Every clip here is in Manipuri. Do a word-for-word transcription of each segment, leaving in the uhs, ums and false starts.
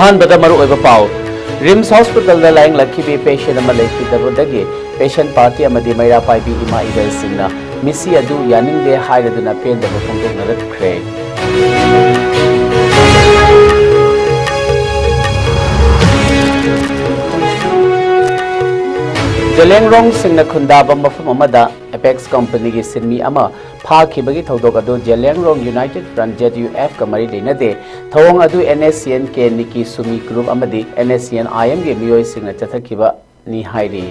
ꯑꯍꯥꯟꯕꯗ ꯃꯔꯨꯑꯣꯏꯕ ꯄꯥꯎ꯫ ꯔꯤꯝꯁ ꯍꯣꯁꯄꯤꯇꯥꯜꯗ ꯂꯥꯌꯦꯡꯂꯛꯈꯤꯕꯤ ꯄꯦꯁꯦꯟ ꯑꯃ ꯂꯩꯈꯤꯗꯕꯗꯒꯤ ꯄꯦꯁꯦꯟ ꯄꯥꯔꯇꯤ ꯑꯃꯗꯤ ꯃꯩꯔꯥ ꯄꯥꯏꯕꯤ ꯏꯃꯥ ꯏꯕꯦꯜꯁꯤꯡꯅ ꯃꯤꯁꯤ ꯑꯗꯨ ꯌꯥꯅꯤꯡꯗꯦ ꯍꯥꯏꯔꯗꯨꯅ ꯄꯦꯟꯗꯕ ꯐꯣꯡꯗꯣꯛꯅꯔꯛꯈ꯭ꯔꯦ꯫ ꯖꯦꯂꯦꯡꯔꯣꯡ ꯁꯤꯡꯅ ꯈꯨꯟꯗꯥꯕ ꯃꯐꯝ ꯑꯃꯗ ꯑꯦꯄꯦꯛꯁ ꯀꯝꯄꯅꯤꯒꯤ ꯁꯤꯟꯃꯤ ꯑꯃ ꯐꯥꯈꯤꯕꯒꯤ ꯊꯧꯗꯣꯛ ꯑꯗꯨ Zeliangrong united front, Z U ꯑꯦꯐꯀ ꯃꯔꯤ ꯂꯩꯅꯗꯦ꯫ ꯊꯧꯑꯣꯡ ꯑꯗꯨ N S C N K Niki Sumi group ꯑꯃꯗꯤ ꯑꯦꯟ ꯑꯦꯁ ꯁꯤ ꯑꯦꯟ ꯑꯥꯏ ꯑꯦꯝꯒꯤ ꯃꯤꯑꯣꯏꯁꯤꯡꯅ ꯆꯠꯊꯈꯤꯕꯅꯤ ꯍꯥꯏꯔꯤ꯫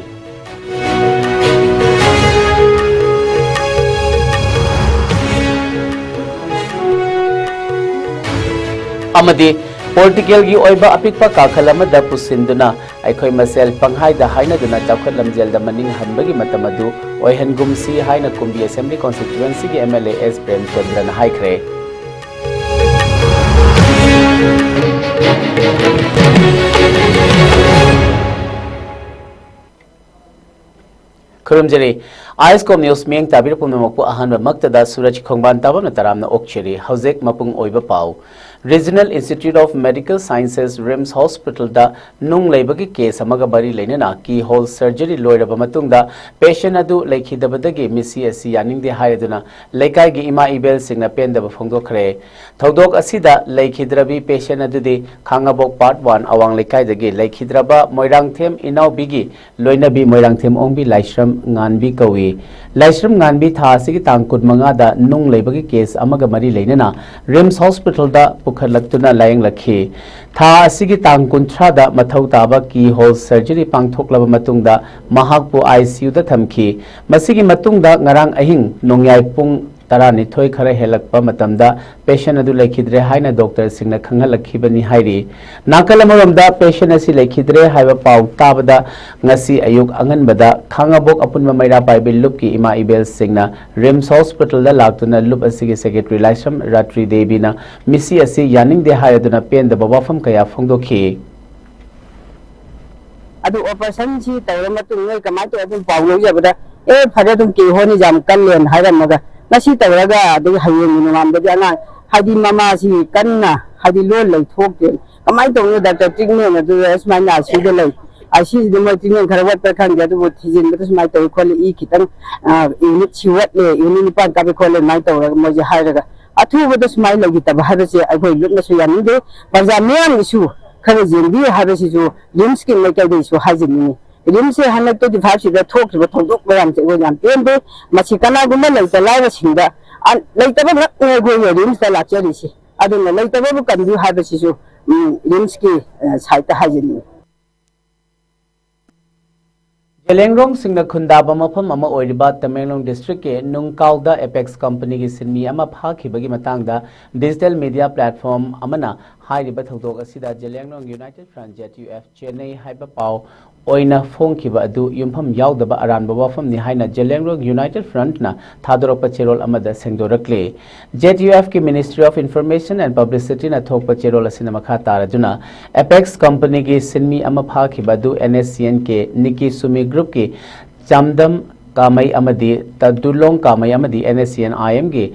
ꯑꯃꯗꯤ ꯄꯣꯂꯤꯇꯤꯀꯦꯜꯒꯤ ꯑꯣꯏꯕ ꯑꯄꯤꯛꯄ ꯀꯥꯈꯜ ꯑꯃꯗ ꯄꯨꯁꯤꯟꯗꯨꯅ ꯑꯩꯈꯣꯏ ꯃꯁꯦꯜ ꯄꯪꯍꯥꯏꯗ ꯍꯥꯏꯅꯗꯨꯅ ꯆꯥꯎꯈꯠ ꯂꯝꯖꯦꯜꯗ ꯃꯅꯤꯡ ꯍꯟꯕꯒꯤ ꯃꯇꯝ ꯑꯗꯨ ꯑꯣꯏꯍꯟꯒꯨꯝꯁꯤ ꯍꯥꯏꯅ ꯀꯨꯝꯕꯤ ꯑꯦꯁꯦꯝꯕ꯭ꯂꯤ ꯀꯣꯟꯁꯇꯤꯇ꯭ꯋꯦꯟꯁꯤꯒꯤ ꯑꯦꯝ ꯑꯦꯜ ꯑꯦ ꯑꯦꯁ ꯄ꯭ꯔꯦꯝꯆꯟꯗ꯭ꯔꯅ ꯍꯥꯏꯈ꯭ꯔꯦ꯫ ꯈꯨꯔꯨꯝꯖꯔꯤ꯫ ꯑꯥꯏ ꯑꯦꯁ ꯀꯣꯝ ꯅ꯭ꯌꯨꯁ ꯃꯤꯠꯌꯦꯡ ꯇꯥꯕꯤꯔꯤꯕ ꯄꯨꯝꯅꯃꯛꯄꯨ ꯑꯍꯥꯟꯕꯃꯛꯇꯗ ꯁꯨꯔꯖ ꯈꯣꯡꯕꯥꯟ ꯇꯥꯕꯝꯅ ꯇꯔꯥꯝꯅ ꯑꯣꯛꯆꯔꯤ꯫ ꯍꯧꯖꯤꯛ ꯃꯄꯨꯡ ꯑꯣꯏꯕ ꯄꯥꯎ꯫ Regional institute of medical sciences, RIMS ꯍꯣꯁꯄꯤꯇꯥꯜꯗ ꯅꯨꯡ ꯂꯩꯕꯒꯤ ꯀꯦꯁ ꯑꯃꯒ ꯃꯔꯤ ꯂꯩꯅꯅ ꯀꯤ ꯍꯣꯜ ꯁꯔꯖꯔꯤ ꯂꯣꯏꯔꯕ ꯃꯇꯨꯡꯗ ꯄꯦꯁꯦꯟ ꯑꯗꯨ ꯂꯩꯈꯤꯗꯕꯗꯒꯤ ꯃꯤꯁꯤ ꯑꯁꯤ ꯌꯥꯅꯤꯡꯗꯦ ꯍꯥꯏꯔꯗꯨꯅ ꯂꯩꯀꯥꯏꯒꯤ ꯏꯃꯥ ꯏꯕꯦꯜꯁꯤꯡꯅ ꯄꯦꯟꯗꯕ ꯐꯣꯡꯗꯣꯛꯈ꯭ꯔꯦ꯫ ꯊꯧꯗꯣꯛ ꯑꯁꯤꯗ ꯂꯩꯈꯤꯗ꯭ꯔꯕꯤ ꯄꯦꯁꯦꯟ ꯑꯗꯨꯗꯤ ꯈꯥꯉꯕꯣꯛ ꯄꯥꯔꯠ ꯋꯥꯟ ꯑꯋꯥꯡ ꯂꯩꯀꯥꯏꯗꯒꯤ ꯂꯩꯈꯤꯗ꯭ꯔꯕ ꯃꯣꯏꯔꯥꯡꯊꯦꯝ ꯏꯅꯥꯎꯕꯤꯒꯤ ꯂꯣꯏꯅꯕꯤ ꯃꯣꯏꯔꯥꯡꯊꯦꯝ ꯑꯣꯡꯕꯤ ꯂꯥꯏꯁ꯭ꯔꯝ ꯉꯥꯟꯕꯤ ꯀꯧꯏ꯫ ꯂꯥꯏꯁ꯭ꯔꯝ ꯉꯥꯟꯕꯤ ꯊꯥ ꯑꯁꯤꯒꯤ ꯇꯥꯡ ꯀꯨꯟꯃꯉꯥꯗ ꯅꯨꯡ ꯂꯩꯕꯒꯤ ꯀꯦꯁ ꯑꯃꯒ ꯃꯔꯤ ꯂꯩꯅꯅ ꯔꯤꯝꯁ ꯍꯣꯁꯄꯤꯇꯥꯜꯗ ꯄꯨꯈꯠꯂꯛꯇꯨꯅ ꯂꯥꯌꯦꯡꯂꯛꯈꯤ꯫ ꯊꯥ ꯑꯁꯤꯒꯤ ꯇꯥꯡ ꯀꯨꯟꯊ꯭ꯔꯥꯗ ꯃꯊꯧ ꯇꯥꯕ ꯀꯤ ꯍꯣꯜ ꯁꯔꯖꯔꯤ ꯄꯥꯡꯊꯣꯛꯂꯕ ꯃꯇꯨꯡꯗ ꯃꯍꯥꯛꯄꯨ ꯑꯥꯏ ꯁꯤ ꯌꯨꯗ ꯊꯝꯈꯤ꯫ ꯃꯁꯤꯒꯤ ꯃꯇꯨꯡꯗ ꯉꯔꯥꯡ ꯑꯍꯤꯡ ꯅꯣꯡꯌꯥꯏ ꯄꯨꯡ ꯇꯔꯥꯅꯤꯊꯣꯏ ꯈꯔ ꯍꯦꯜꯂꯛꯄ ꯃꯇꯝꯗ ꯄꯦꯁꯦꯟ ꯑꯗꯨ ꯂꯩꯈꯤꯗ꯭ꯔꯦ ꯍꯥꯏꯅ ꯗꯣꯛꯇꯔꯁꯤꯡꯅ ꯈꯪꯍꯜꯂꯛꯈꯤꯕꯅꯤ ꯍꯥꯏꯔꯤ꯫ ꯅꯥꯀꯜ ꯑꯃꯔꯣꯝꯗ, ꯄꯦꯁꯦꯟ ꯑꯁꯤ ꯂꯩꯈꯤꯗ꯭ꯔꯦ ꯍꯥꯏꯕ ꯄꯥꯎ ꯇꯥꯕꯗ ꯉꯁꯤ ꯑꯌꯨꯛ ꯑꯉꯟꯕꯗ ꯈꯥꯉꯕꯣꯛ ꯑꯄꯨꯟꯕ ꯃꯩꯔꯥ ꯄꯥꯏꯕꯤ ꯂꯨꯞꯀꯤ ꯏꯃꯥ ꯏꯕꯦꯜꯁꯤꯡꯅ ꯔꯤꯝꯁ ꯍꯣꯁꯄꯤꯇꯥꯜꯗ ꯂꯥꯛꯇꯨꯅ ꯂꯨꯞ ꯑꯁꯤꯒꯤ ꯁꯦꯀ꯭ꯔꯦꯇꯔꯤ ꯂꯥꯏꯁ꯭ꯔꯝ ꯔꯥꯇ꯭ꯔꯤ ꯗꯦꯕꯤꯅ ꯃꯤꯁꯤ ꯑꯁꯤ ꯌꯥꯅꯤꯡꯗꯦ ꯍꯥꯏꯔꯗꯨꯅ ꯄꯦꯟꯗꯕ ꯋꯥꯐꯝ ꯀꯌꯥ ꯐꯣꯡꯗꯣꯛꯈꯤ꯫ ꯑꯗꯨ ꯑꯣꯄꯔꯦꯁꯟꯁꯤ ꯇꯧꯔ ꯃꯇꯨꯡ ꯅꯣꯏ ꯀꯃꯥꯏꯅ ꯇꯧꯋꯤ? ꯑꯗꯨꯝ ꯄꯥꯎ ꯂꯧꯖꯕꯗ, "ꯑꯦ, ꯐꯔꯦ, ꯑꯗꯨꯝ ꯀꯦ ꯍꯣꯅꯤ ꯌꯥꯝ ꯀꯜꯂꯦꯅ" ꯍꯥꯏꯔꯝꯃꯒ, ꯉꯁꯤ ꯇꯧꯔꯒ ꯑꯗꯒꯤ ꯍꯌꯦꯡꯒꯤ ꯅꯣꯡꯉꯥꯟꯕꯗꯤ ꯑꯉꯥꯡ, ꯍꯥꯏꯗꯤ ꯃꯃꯥꯁꯤ ꯀꯟꯅ, ꯍꯥꯏꯗꯤ ꯂꯣꯟ ꯂꯩꯊꯣꯛꯇꯦ꯫ ꯀꯃꯥꯏꯅ ꯇꯧꯕꯅꯣ ꯗꯥꯛꯇꯔ, ꯇ꯭ꯔꯤꯠꯃꯦꯟ ꯑꯗꯨ ꯁꯨꯃꯥꯏꯅ ꯑꯥꯏ ꯁꯤꯗ ꯂꯩ, ꯑꯥꯏ ꯁꯤꯁꯤꯗ ꯃꯣꯏ ꯇ꯭ꯔꯤꯠꯃꯦꯟ ꯈꯔ ꯋꯥꯠꯄ꯭ꯔꯥ ꯈꯪꯗꯦ, ꯑꯗꯨꯕꯨ ꯊꯤꯖꯤꯟꯕꯗ ꯁꯨꯃꯥꯏꯅ ꯇꯧꯏ ꯈꯣꯠꯂꯤ, ꯏ ꯈꯤꯇꯪ ꯌꯨꯅꯤꯠꯁꯤ ꯋꯥꯠꯂꯦ, ꯌꯨꯅꯤꯠ ꯅꯤꯄꯥꯟ ꯀꯥꯞꯄꯦ ꯈꯣꯠꯂꯦ ꯑꯗꯨꯃꯥꯏꯅ ꯇꯧꯔꯒ ꯃꯣꯏꯁꯦ ꯍꯥꯏꯔꯒ ꯑꯊꯨꯕꯗ ꯁꯨꯃꯥꯏꯅ ꯂꯩꯈꯤꯗꯕ ꯍꯥꯏꯕꯁꯦ ꯑꯩꯈꯣꯏ ꯂꯨꯞꯅꯁꯨ ꯌꯥꯅꯤꯡꯗꯦ꯫ ꯄ꯭ꯔꯖꯥ ꯃꯤꯌꯥꯝꯒꯤꯁꯨ ꯈꯔ ꯌꯦꯡꯕꯤꯌꯨ ꯍꯥꯏꯕꯁꯤꯁꯨ ꯔꯤꯝꯁꯀꯤ ꯃꯥꯏꯀꯩꯗꯒꯤꯁꯨ ꯍꯥꯏꯖꯅꯤꯡꯉꯤ꯫ ꯔꯤꯝꯁꯁꯦ ꯍꯟꯗꯛ ꯇ꯭ꯋꯦꯟꯇꯤ ꯐꯥꯏꯚꯁꯤꯗ ꯊꯣꯛꯈꯤꯕ ꯊꯧꯗꯣꯛ ꯃꯌꯥꯝꯁꯦ ꯑꯩꯈꯣꯏ ꯌꯥꯝ ꯄꯦꯟꯗꯦ꯫ ꯃꯁꯤ ꯀꯅꯥꯒꯨꯝꯕ ꯂꯩꯇ ꯂꯥꯏꯔꯁꯤꯡꯗ, ꯑ, ꯂꯩꯇꯕ ꯉꯥꯛꯅ ꯑꯩꯈꯣꯏꯅ ꯔꯤꯝꯁꯇ ꯂꯥꯛꯆꯔꯤꯁꯤ꯫ ꯑꯗꯨꯅ ꯂꯩꯇꯕꯕꯨ ꯀꯟꯕꯤꯌꯨ ꯍꯥꯏꯕꯁꯤꯁꯨ, ꯎꯝ, ꯔꯤꯝꯁꯀꯤ, ꯑ, ꯁꯥꯏꯠꯇ ꯍꯥꯏꯖꯅꯤꯡꯉꯤ꯫ ꯖꯦꯂꯦꯡꯔꯣꯡꯁꯤꯡꯅ ꯈꯨꯟꯗꯥꯕ ꯃꯐꯝ ꯑꯃ ꯑꯣꯏꯔꯤꯕ ꯇꯃꯦꯡꯂꯣꯡ ꯗꯤꯁꯇ꯭ꯔꯤꯛꯀꯤ ꯅꯨꯡꯀꯥꯎꯗ ꯑꯦꯄꯦꯛꯁ ꯀꯝꯄꯅꯤꯒꯤ ꯁꯤꯟꯃꯤ ꯑꯃ ꯐꯥꯈꯤꯕꯒꯤ ꯃꯇꯥꯡꯗ ꯗꯤꯖꯤꯇꯦꯜ ꯃꯤꯗꯤꯌꯥ ꯄ꯭ꯂꯦꯠꯐꯣꯔꯝ ꯑꯃꯅ ꯍꯥꯏꯔꯤꯕ ꯊꯧꯗꯣꯛ ꯑꯁꯤꯗ Zeliangrong united front, Z U F, ꯆꯦꯟꯅꯩ ꯍꯥꯏꯕ ꯄꯥꯎ ꯑꯣꯏꯅ ꯐꯣꯡꯈꯤꯕ ꯑꯗꯨ ꯌꯨꯝꯐꯝ ꯌꯥꯎꯗꯕ ꯑꯔꯥꯟꯕ ꯋꯥꯐꯝꯅꯤ ꯍꯥꯏꯅ ꯖꯦꯂꯦꯡꯔꯣꯡ ꯌꯨꯅꯥꯏꯇꯦꯗ ꯐ꯭ꯔꯟꯠꯅ ꯊꯥꯗꯣꯔꯛꯄ ꯆꯦꯔꯣꯜ ꯑꯃꯗ ꯁꯦꯡꯗꯣꯔꯛꯂꯤ꯫ ꯖꯦꯠ ꯌꯨ ꯑꯦꯐꯀꯤ Ministry of Information and Publicityꯅ ꯊꯣꯛꯄ ꯆꯦꯔꯣꯜ ꯑꯁꯤꯅ ꯃꯈꯥ ꯇꯥꯔꯗꯨꯅ, ꯑꯦꯄꯦꯛꯁ ꯀꯝꯄꯅꯤꯒꯤ ꯁꯤꯟꯃꯤ ꯑꯃ ꯐꯥꯈꯤꯕ ꯑꯗꯨ N S C N K Niki Sumi ꯒ꯭ꯔꯨꯞꯀꯤ ꯆꯥꯝꯗꯝ ꯀꯥꯃꯩ ꯑꯃꯗꯤ ꯇꯗꯨꯂꯣꯡ ꯀꯥꯃꯩ ꯑꯃꯗꯤ ꯑꯦꯟ ꯑꯦꯁ ꯁꯤ ꯑꯦꯟ ꯑꯥꯏ ꯑꯦꯝꯒꯤ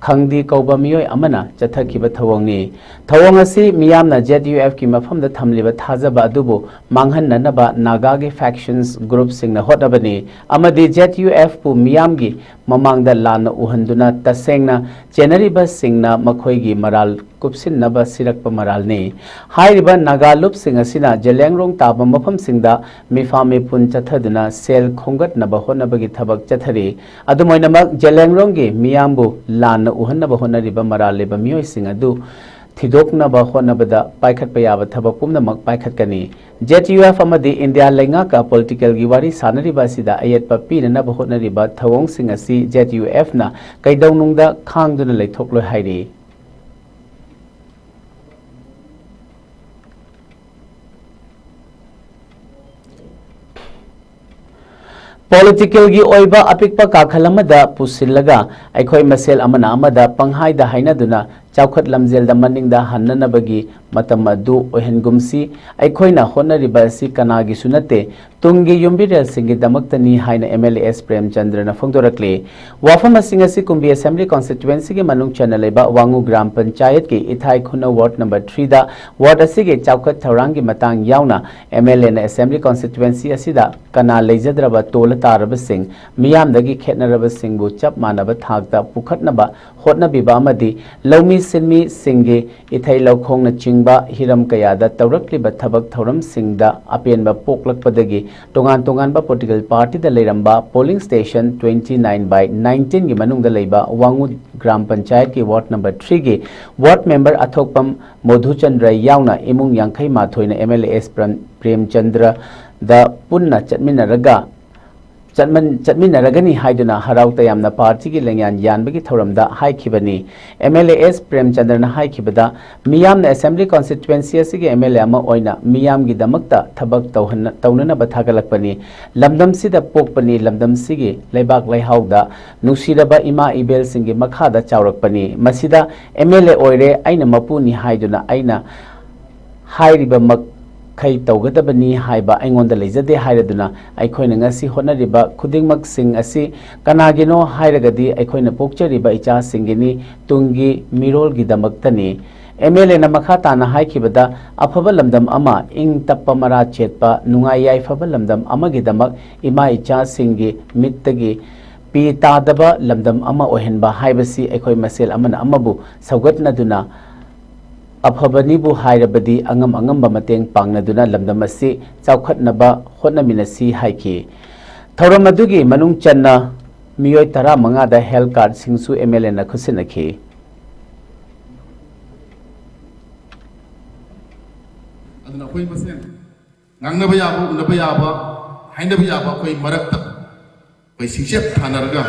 ꯈꯪꯗꯤ ꯀꯧꯕ ꯃꯤꯑꯣꯏ ꯑꯃꯅ ꯆꯠꯊꯈꯤꯕ ꯊꯧꯑꯣꯡꯅꯤ꯫ ꯊꯧꯑꯣꯡ ꯑꯁꯤ ꯃꯤꯌꯥꯝꯅ ꯖꯦꯠ ꯌꯨ ꯑꯦꯐꯀꯤ ꯃꯐꯝꯗ ꯊꯝꯂꯤꯕ ꯊꯥꯖꯕ ꯑꯗꯨꯕꯨ ꯃꯥꯡꯍꯟꯅꯅꯕ ꯅꯥꯒꯥꯒꯤ ꯐꯦꯛꯁꯟꯁ ꯒ꯭ꯔꯨꯞꯁꯤꯡꯅ ꯍꯣꯠꯅꯕꯅꯤ ꯑꯃꯗꯤ ꯖꯦꯠ ꯌꯨ ꯑꯦꯐꯄꯨ ꯃꯤꯌꯥꯝꯒꯤ ꯃꯃꯥꯡꯗ ꯂꯥꯟꯅ ꯎꯍꯟꯗꯨꯅ ꯇꯁꯦꯡꯅ ꯆꯦꯟꯅꯔꯤꯕꯁꯤꯡꯅ ꯃꯈꯣꯏꯒꯤ ꯃꯔꯥꯜ ꯀꯨꯞꯁꯤꯟꯅꯕ ꯁꯤꯔꯛꯄ ꯃꯔꯥꯜꯅꯤ꯫ ꯍꯥꯏꯔꯤꯕ ꯅꯥꯒꯥ ꯂꯨꯞꯁꯤꯡ ꯑꯁꯤꯅ ꯖꯦꯂꯦꯡꯔꯣꯡ ꯇꯥꯕ ꯃꯐꯝꯁꯤꯡꯗ ꯃꯤꯐꯥ ꯃꯤꯄꯨꯟ ꯆꯠꯊꯗꯨꯅ ꯁꯦꯜ ꯈꯣꯝꯒꯠꯅꯕ ꯍꯣꯠꯅꯕꯒꯤ ꯊꯕꯛ ꯆꯠꯊꯔꯤ꯫ ꯑꯗꯨꯝ ꯑꯣꯏꯅꯃꯛ, ꯖꯦꯂꯦꯡꯔꯣꯡꯒꯤ ꯃꯤꯌꯥꯝꯕꯨ ꯂꯥꯟꯅ ꯎꯍꯟꯅꯕ ꯍꯣꯠꯅꯔꯤꯕ ꯃꯔꯥꯜ ꯂꯩꯕ ꯃꯤꯑꯣꯏꯁꯤꯡ ꯑꯗꯨ ꯊꯤꯗꯣꯛꯅꯕ ꯍꯣꯠꯅꯕꯗ ꯄꯥꯏꯈꯠꯄ ꯌꯥꯕ ꯊꯕꯛ ꯄꯨꯝꯅꯃꯛ ꯄꯥꯏꯈꯠꯀꯅꯤ꯫ ꯖꯦꯠ ꯌꯨ ꯑꯦꯐ ꯑꯃꯗꯤ ꯏꯟꯗꯤꯌꯥ ꯂꯩꯉꯥꯛꯀ ꯄꯣꯂꯤꯇꯤꯀꯦꯜꯒꯤ ꯋꯥꯔꯤ ꯁꯥꯅꯔꯤꯕ ꯑꯁꯤꯗ ꯑꯌꯦꯠꯄ ꯄꯤꯅꯅꯕ ꯍꯣꯠꯅꯔꯤꯕ ꯊꯧꯑꯣꯡꯁꯤꯡ ꯑꯁꯤ ꯖꯦꯠ ꯌꯨ ꯑꯦꯐꯅ ꯀꯩꯗꯧꯅꯨꯡꯗ ꯈꯥꯡꯗꯨꯅ ꯂꯩꯊꯣꯛꯂꯣꯏ ꯍꯥꯏꯔꯤ꯫ ꯄꯣꯂꯤꯇꯤꯀꯦꯜꯒꯤ ꯑꯣꯏꯕ ꯑꯄꯤꯛꯄ ꯀꯥꯈꯜ ꯑꯃꯗ ꯄꯨꯁꯤꯜꯂꯒ ꯑꯩꯈꯣꯏ ꯃꯁꯦꯜ ꯑꯃꯅ ꯑꯃꯗ ꯄꯪꯍꯥꯏꯗ ꯍꯥꯏꯅꯗꯨꯅ ꯆꯥꯎꯈꯠ ꯂꯝꯖꯦꯜꯗ ꯃꯅꯤꯡꯗ ꯍꯟꯅꯅꯕꯒꯤ ꯃꯇꯝ ꯑꯗꯨ ꯑꯣꯏꯍꯟꯒꯨꯝꯁꯤ꯫ ꯑꯩꯈꯣꯏꯅ ꯍꯣꯠꯅꯔꯤꯕ ꯑꯁꯤ ꯀꯅꯥꯒꯤꯁꯨ ꯅꯠꯇꯦ, ꯇꯨꯡꯒꯤ ꯌꯨꯝꯕꯤꯔꯦꯜꯁꯤꯡꯒꯤꯗꯃꯛꯇꯅꯤ ꯍꯥꯏꯅ MLA S ꯄ꯭ꯔꯦꯝꯆꯟꯗ꯭ꯔꯅ ꯐꯣꯡꯗꯣꯔꯛꯂꯤ꯫ ꯋꯥꯐꯝꯁꯤꯡ ꯑꯁꯤ ꯀꯨꯝꯕꯤ Assembly Constituencyꯒꯤ ꯃꯅꯨꯡ ꯆꯟꯅ ꯂꯩꯕ ꯋꯥꯉꯨ ꯒ꯭ꯔꯥꯝ ꯄꯟꯆꯥꯌꯠꯀꯤ ꯏꯊꯥꯏ ꯈꯨꯅꯧ Ward number Threeꯗ Ward ꯑꯁꯤꯒꯤ ꯆꯥꯎꯈꯠ ꯊꯧꯔꯥꯡꯒꯤ ꯃꯇꯥꯡ ꯌꯥꯎꯅ MLAꯅ Assembly Constituency ꯑꯁꯤꯗ ꯀꯅꯥ ꯂꯩꯖꯗ꯭ꯔꯕ ꯇꯣꯜꯂ ꯇꯥꯔꯕꯁꯤꯡ, ꯃꯤꯌꯥꯝꯗꯒꯤ ꯈꯦꯠꯅꯔꯕꯁꯤꯡꯕꯨ ꯆꯞ ꯃꯥꯟꯅꯕ ꯊꯥꯛꯇ ꯄꯨꯈꯠꯅꯕ ꯍꯣꯠꯅꯕꯤꯕ ꯑꯃꯗꯤ ꯂꯧꯃꯤ ꯁꯤꯟꯃꯤꯁꯤꯡꯒꯤ ꯏꯊꯩ ꯂꯧꯈꯣꯡꯅꯆꯤꯡꯕ ꯍꯤꯔꯝ ꯀꯌꯥꯗ ꯇꯧꯔꯛꯂꯤꯕ ꯊꯕꯛ ꯊꯧꯔꯝꯁꯤꯡꯗ ꯑꯄꯦꯟꯕ ꯄꯣꯛꯂꯛꯄꯗꯒꯤ ꯇꯣꯉꯥꯟ ꯇꯣꯉꯥꯟꯕ political partyꯗ ꯂꯩꯔꯝꯕ polling station twenty nine by nineteenꯒꯤ ꯃꯅꯨꯡꯗ ꯂꯩꯕ ꯋꯥꯉꯨ ꯒ꯭ꯔꯥꯝ ꯄꯟꯆꯥꯌꯠꯀꯤ Ward number Threeꯒꯤ Ward member ꯑꯊꯣꯛꯄꯝ ꯃꯣꯙꯨꯆꯟꯗ꯭ꯔ ꯌꯥꯎꯅ ꯏꯃꯨꯡ ꯌꯥꯡꯈꯩ ꯃꯥꯊꯣꯏꯅ MLA S ꯄ꯭ꯔꯦꯝ-, ꯄ꯭ꯔꯦꯝꯆꯟꯗ꯭ꯔꯗ ꯄꯨꯟꯅ ꯆꯠꯃꯤꯟꯅꯔꯒ ꯆꯠꯃꯟ-, ꯆꯠꯃꯤꯟꯅꯔꯒꯅꯤ ꯍꯥꯏꯗꯨꯅ ꯍꯔꯥꯎ ꯇꯌꯥꯝꯅ partyꯒꯤ ꯂꯦꯡꯌꯥꯟ ꯌꯥꯟꯕꯒꯤ ꯊꯧꯔꯝꯗ ꯍꯥꯏꯈꯤꯕꯅꯤ꯫ MLA S ꯄ꯭ꯔꯦꯝꯆꯟꯗ꯭ꯔꯅ ꯍꯥꯏꯈꯤꯕꯗ, ꯃꯤꯌꯥꯝꯅ Assembly Constituency ꯑꯁꯤꯒꯤ MLA ꯑꯃ ꯑꯣꯏꯅ ꯃꯤꯌꯥꯝꯒꯤꯗꯃꯛꯇ ꯊꯕꯛ ꯇꯧꯍꯟꯅ-, ꯇꯧꯅꯅꯕ ꯊꯥꯒꯠꯂꯛꯄꯅꯤ꯫ ꯂꯝꯗꯝꯁꯤꯗ ꯄꯣꯛꯄꯅꯤ, ꯂꯝꯗꯝꯁꯤꯒꯤ ꯂꯩꯕꯥꯛ ꯂꯩꯍꯥꯎꯗ ꯅꯨꯡꯁꯤꯔꯕ ꯏꯃꯥ ꯏꯕꯦꯜꯁꯤꯡꯒꯤ ꯃꯈꯥꯗ ꯆꯥꯎꯔꯛꯄꯅꯤ꯫ ꯃꯁꯤꯗ MLA ꯑꯣꯏꯔꯦ, ꯑꯩꯅ ꯃꯄꯨꯅꯤ ꯍꯥꯏꯗꯨꯅ ꯑꯩꯅ ꯍꯥꯏꯔꯤꯕ ꯃꯈꯩ ꯇꯧꯒꯗꯕꯅꯤ ꯍꯥꯏꯕ ꯑꯩꯉꯣꯟꯗ ꯂꯩꯖꯗꯦ ꯍꯥꯏꯔꯗꯨꯅ ꯑꯩꯈꯣꯏꯅ ꯉꯁꯤ ꯍꯣꯠꯅꯔꯤꯕ ꯈꯨꯗꯤꯡꯃꯛꯁꯤꯡ ꯑꯁꯤ ꯀꯅꯥꯒꯤꯅꯣ ꯍꯥꯏꯔꯒꯗꯤ ꯑꯩꯈꯣꯏꯅ ꯄꯣꯛꯆꯔꯤꯕ ꯏꯆꯥꯁꯤꯡꯒꯤꯅꯤ, ꯇꯨꯡꯒꯤ ꯃꯤꯔꯣꯜꯒꯤꯗꯃꯛꯇꯅꯤ꯫ MLAꯅ ꯃꯈꯥ ꯇꯥꯅ ꯍꯥꯏꯈꯤꯕꯗ, ꯑꯐꯕ ꯂꯝꯗꯝ ꯑꯃ, ꯏꯪ ꯇꯞꯄ ꯃꯔꯥ ꯆꯦꯠꯄ, ꯅꯨꯡꯉꯥꯏ ꯌꯥꯏꯐꯕ ꯂꯝꯗꯝ ꯑꯃꯒꯤꯗꯃꯛ ꯏꯃꯥ ꯏꯆꯥꯁꯤꯡꯒꯤ ꯃꯤꯠꯇꯒꯤ ꯄꯤ ꯇꯥꯗꯕ ꯂꯝꯗꯝ ꯑꯃ ꯑꯣꯏꯍꯟꯕ ꯍꯥꯏꯕꯁꯤ ꯑꯩꯈꯣꯏ ꯃꯁꯦꯜ ꯑꯃꯅ ꯑꯃꯕꯨ ꯁꯧꯒꯠꯅꯗꯨꯅ ꯑꯐꯕꯅꯤꯕꯨ ꯍꯥꯏꯔꯕꯗꯤ ꯑꯉꯝ ꯑꯉꯝꯕ ꯃꯇꯦꯡ ꯄꯥꯡꯅꯗꯨꯅ ꯂꯝꯗꯝ ꯑꯁꯤ ꯆꯥꯎꯈꯠꯅꯕ ꯍꯣꯠꯅꯃꯤꯟꯅꯁꯤ ꯍꯥꯏꯈꯤ꯫ ꯊꯧꯔꯝ ꯑꯗꯨꯒꯤ ꯃꯅꯨꯡ ꯆꯟꯅ ꯃꯤꯑꯣꯏ ꯇꯔꯥꯃꯉꯥꯗ health cardꯁꯤꯡꯁꯨ MLAꯅ ꯈꯨꯠꯁꯤꯟꯅꯈꯤ꯫ ꯑꯗꯨꯅ ꯑꯩꯈꯣꯏ ꯃꯁꯦꯟ ꯉꯥꯡꯅꯕ ꯌꯥꯕ, ꯎꯅꯕ ꯌꯥꯕ, ꯍꯥꯏꯅꯕ ꯌꯥꯕ ꯑꯩꯈꯣꯏ ꯃꯔꯛꯇ ꯑꯩꯈꯣꯏ ꯁꯤꯡꯆꯞ ꯊꯥꯅꯔꯒ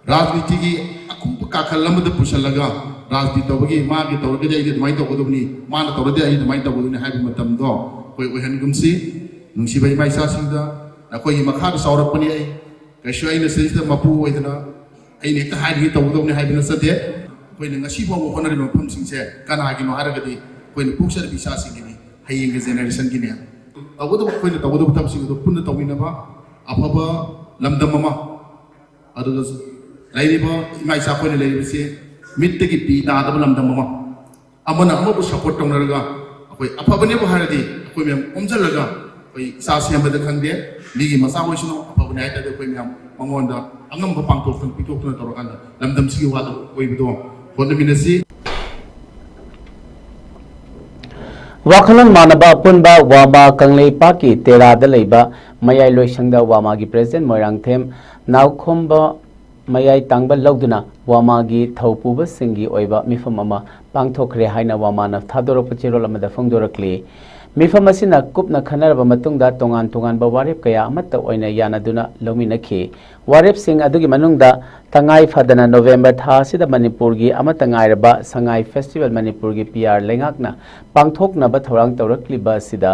ꯔꯥꯖꯅꯤꯇꯤꯒꯤ ꯑꯀꯨꯞꯄ ꯀꯥꯈꯜ ꯑꯃꯗ ꯄꯨꯁꯤꯜꯂꯒ ꯔꯥꯖꯅꯤꯇꯤ ꯇꯧꯕꯒꯤ ꯃꯥꯒꯤ ꯇꯧꯔꯒꯗꯤ ꯑꯩꯗꯤ ꯑꯗꯨꯃꯥꯏꯅ ꯇꯧꯒꯗꯕꯅꯤ, ꯃꯥꯅ ꯇꯧꯔꯗꯤ ꯑꯩꯗꯤ ꯑꯗꯨꯃꯥꯏꯅ ꯇꯧꯒꯗꯕꯅꯤ ꯍꯥꯏꯕ ꯃꯇꯝꯗꯣ ꯑꯩꯈꯣꯏ ꯑꯣꯏꯍꯟꯒꯨꯝꯁꯤ꯫ ꯅꯨꯡꯁꯤꯕ ꯏꯃꯥ ꯏꯆꯥꯁꯤꯡꯗ ꯅꯈꯣꯏꯒꯤ ꯃꯈꯥꯗ ꯆꯥꯎꯔꯛꯄꯅꯤ ꯑꯩ꯫ ꯀꯩꯁꯨ ꯑꯩꯅ ꯁꯤꯗꯩꯁꯤꯗ ꯃꯄꯨ ꯑꯣꯏꯗꯅ ꯑꯩꯅ ꯍꯦꯛꯇ ꯍꯥꯏꯔꯤꯉꯩ ꯇꯧꯒꯗꯕꯅꯤ ꯍꯥꯏꯕ ꯅꯠꯆꯗꯦ꯫ ꯑꯩꯈꯣꯏꯅ ꯉꯁꯤ ꯐꯥꯎꯕ ꯍꯣꯠꯅꯔꯤꯕ ꯃꯐꯝꯁꯤꯡꯁꯦ ꯀꯅꯥꯒꯤꯅꯣ ꯍꯥꯏꯔꯒꯗꯤ ꯑꯩꯈꯣꯏꯅ ꯄꯣꯛꯆꯔꯤꯕ ꯏꯆꯥꯁꯤꯡꯒꯤꯅꯤ, ꯍꯌꯦꯡꯒꯤ ꯖꯦꯅꯦꯔꯦꯁꯟꯒꯤꯅꯤ꯫ ꯇꯧꯒꯗꯕ, ꯑꯩꯈꯣꯏꯅ ꯇꯧꯒꯗꯕ ꯊꯕꯛꯁꯤꯡ ꯑꯗꯨ ꯄꯨꯟꯅ ꯇꯧꯃꯤꯟꯅꯕ, ꯑꯐꯕ ꯂꯝꯗꯝ ꯑꯃ, ꯑꯗꯨꯒ ꯂꯩꯔꯤꯕ ꯏꯃꯥ ꯏꯆꯥ ꯑꯩꯈꯣꯏꯅ ꯂꯩꯔꯤꯕꯁꯤ ꯃꯤꯠꯇꯒꯤ ꯄꯤ ꯇꯥꯗꯕ ꯂꯝꯗꯝ ꯑꯃ, ꯑꯃꯅ ꯑꯃꯕꯨ ꯁꯞꯄꯣꯔꯠ ꯇꯧꯅꯔꯒ, ꯑꯩꯈꯣꯏ ꯑꯐꯕꯅꯦꯕꯨ ꯍꯥꯏꯔꯗꯤ ꯑꯩꯈꯣꯏ ꯃꯌꯥꯝ ꯑꯣꯝꯁꯤꯜꯂꯒ, ꯑꯩꯈꯣꯏ ꯏꯆꯥ ꯁꯦꯝꯕꯗ ꯈꯪꯗꯦ, ꯃꯤꯒꯤ ꯃꯆꯥ ꯑꯣꯏꯁꯅꯨ, ꯑꯐꯕꯅꯦ ꯍꯥꯏ ꯇꯥꯔꯗꯤ ꯑꯩꯈꯣꯏ ꯃꯌꯥꯝ ꯃꯉꯣꯟꯗ ꯑꯉꯝꯕ ꯄꯥꯡꯊꯣꯛꯇꯅ ꯄꯤꯊꯣꯛꯇꯅ ꯇꯧꯔꯀꯥꯟꯗ ꯂꯝꯗꯝꯁꯤꯒꯤ ꯋꯥꯗ ꯑꯣꯏꯕꯗꯣ ꯍꯣꯠꯅꯃꯤꯟꯅꯁꯤ꯫ ꯋꯥꯈꯜꯂꯣꯟ ꯃꯥꯟꯅꯕ ꯑꯄꯨꯟꯕ ꯋꯥꯃꯥ ꯀꯪꯂꯩꯄꯥꯛꯀꯤ ꯇꯦꯔꯥꯗ ꯂꯩꯕ ꯃꯌꯥꯏ ꯂꯣꯏꯁꯪꯗ ꯋꯥꯃꯥꯒꯤ ꯄ꯭ꯔꯦꯁꯤꯗꯦꯟꯠ ꯃꯣꯏꯔꯥꯡꯊꯦꯝ ꯅꯥꯎꯈꯣꯝꯕ ꯃꯌꯥꯏ ꯇꯥꯡꯕ ꯂꯧꯗꯨꯅ ꯋꯥꯃꯥꯒꯤ ꯊꯧꯄꯨꯕꯁꯤꯡꯒꯤ ꯑꯣꯏꯕ ꯃꯤꯐꯝ ꯑꯃ ꯄꯥꯡꯊꯣꯛꯈ꯭ꯔꯦ ꯍꯥꯏꯅ ꯋꯥꯃꯥꯅ ꯊꯥꯗꯣꯔꯛꯄ ꯆꯦꯔꯣꯜ ꯑꯃꯗ ꯐꯣꯡꯗꯣꯔꯛꯂꯤ꯫ ꯃꯤꯐꯝ ꯑꯁꯤꯅ ꯀꯨꯞꯅ ꯈꯟꯅꯔꯕ ꯃꯇꯨꯡꯗ ꯇꯣꯉꯥꯟ ꯇꯣꯉꯥꯟꯕ ꯋꯥꯔꯦꯞ ꯀꯌꯥ ꯑꯃꯠꯇ ꯑꯣꯏꯅ ꯌꯥꯅꯗꯨꯅ ꯂꯧꯃꯤꯟꯅꯈꯤ꯫ ꯋꯥꯔꯦꯞꯁꯤꯡ ꯑꯗꯨꯒꯤ ꯃꯅꯨꯡꯗ ꯇꯉꯥꯏ ꯐꯗꯅ ꯅꯣꯕꯦꯝꯕꯔ ꯊꯥ ꯑꯁꯤꯗ ꯃꯅꯤꯄꯨꯔꯒꯤ ꯑꯃꯠꯇ ꯉꯥꯏꯔꯕ ꯁꯉꯥꯏ ꯐꯦꯁꯇꯤꯚꯦꯜ ꯃꯅꯤꯄꯨꯔꯒꯤ ꯄꯤ ꯑꯥꯔ ꯂꯩꯉꯥꯛꯅ ꯄꯥꯡꯊꯣꯛꯅꯕ ꯊꯧꯔꯥꯡ ꯇꯧꯔꯛꯂꯤꯕ ꯑꯁꯤꯗ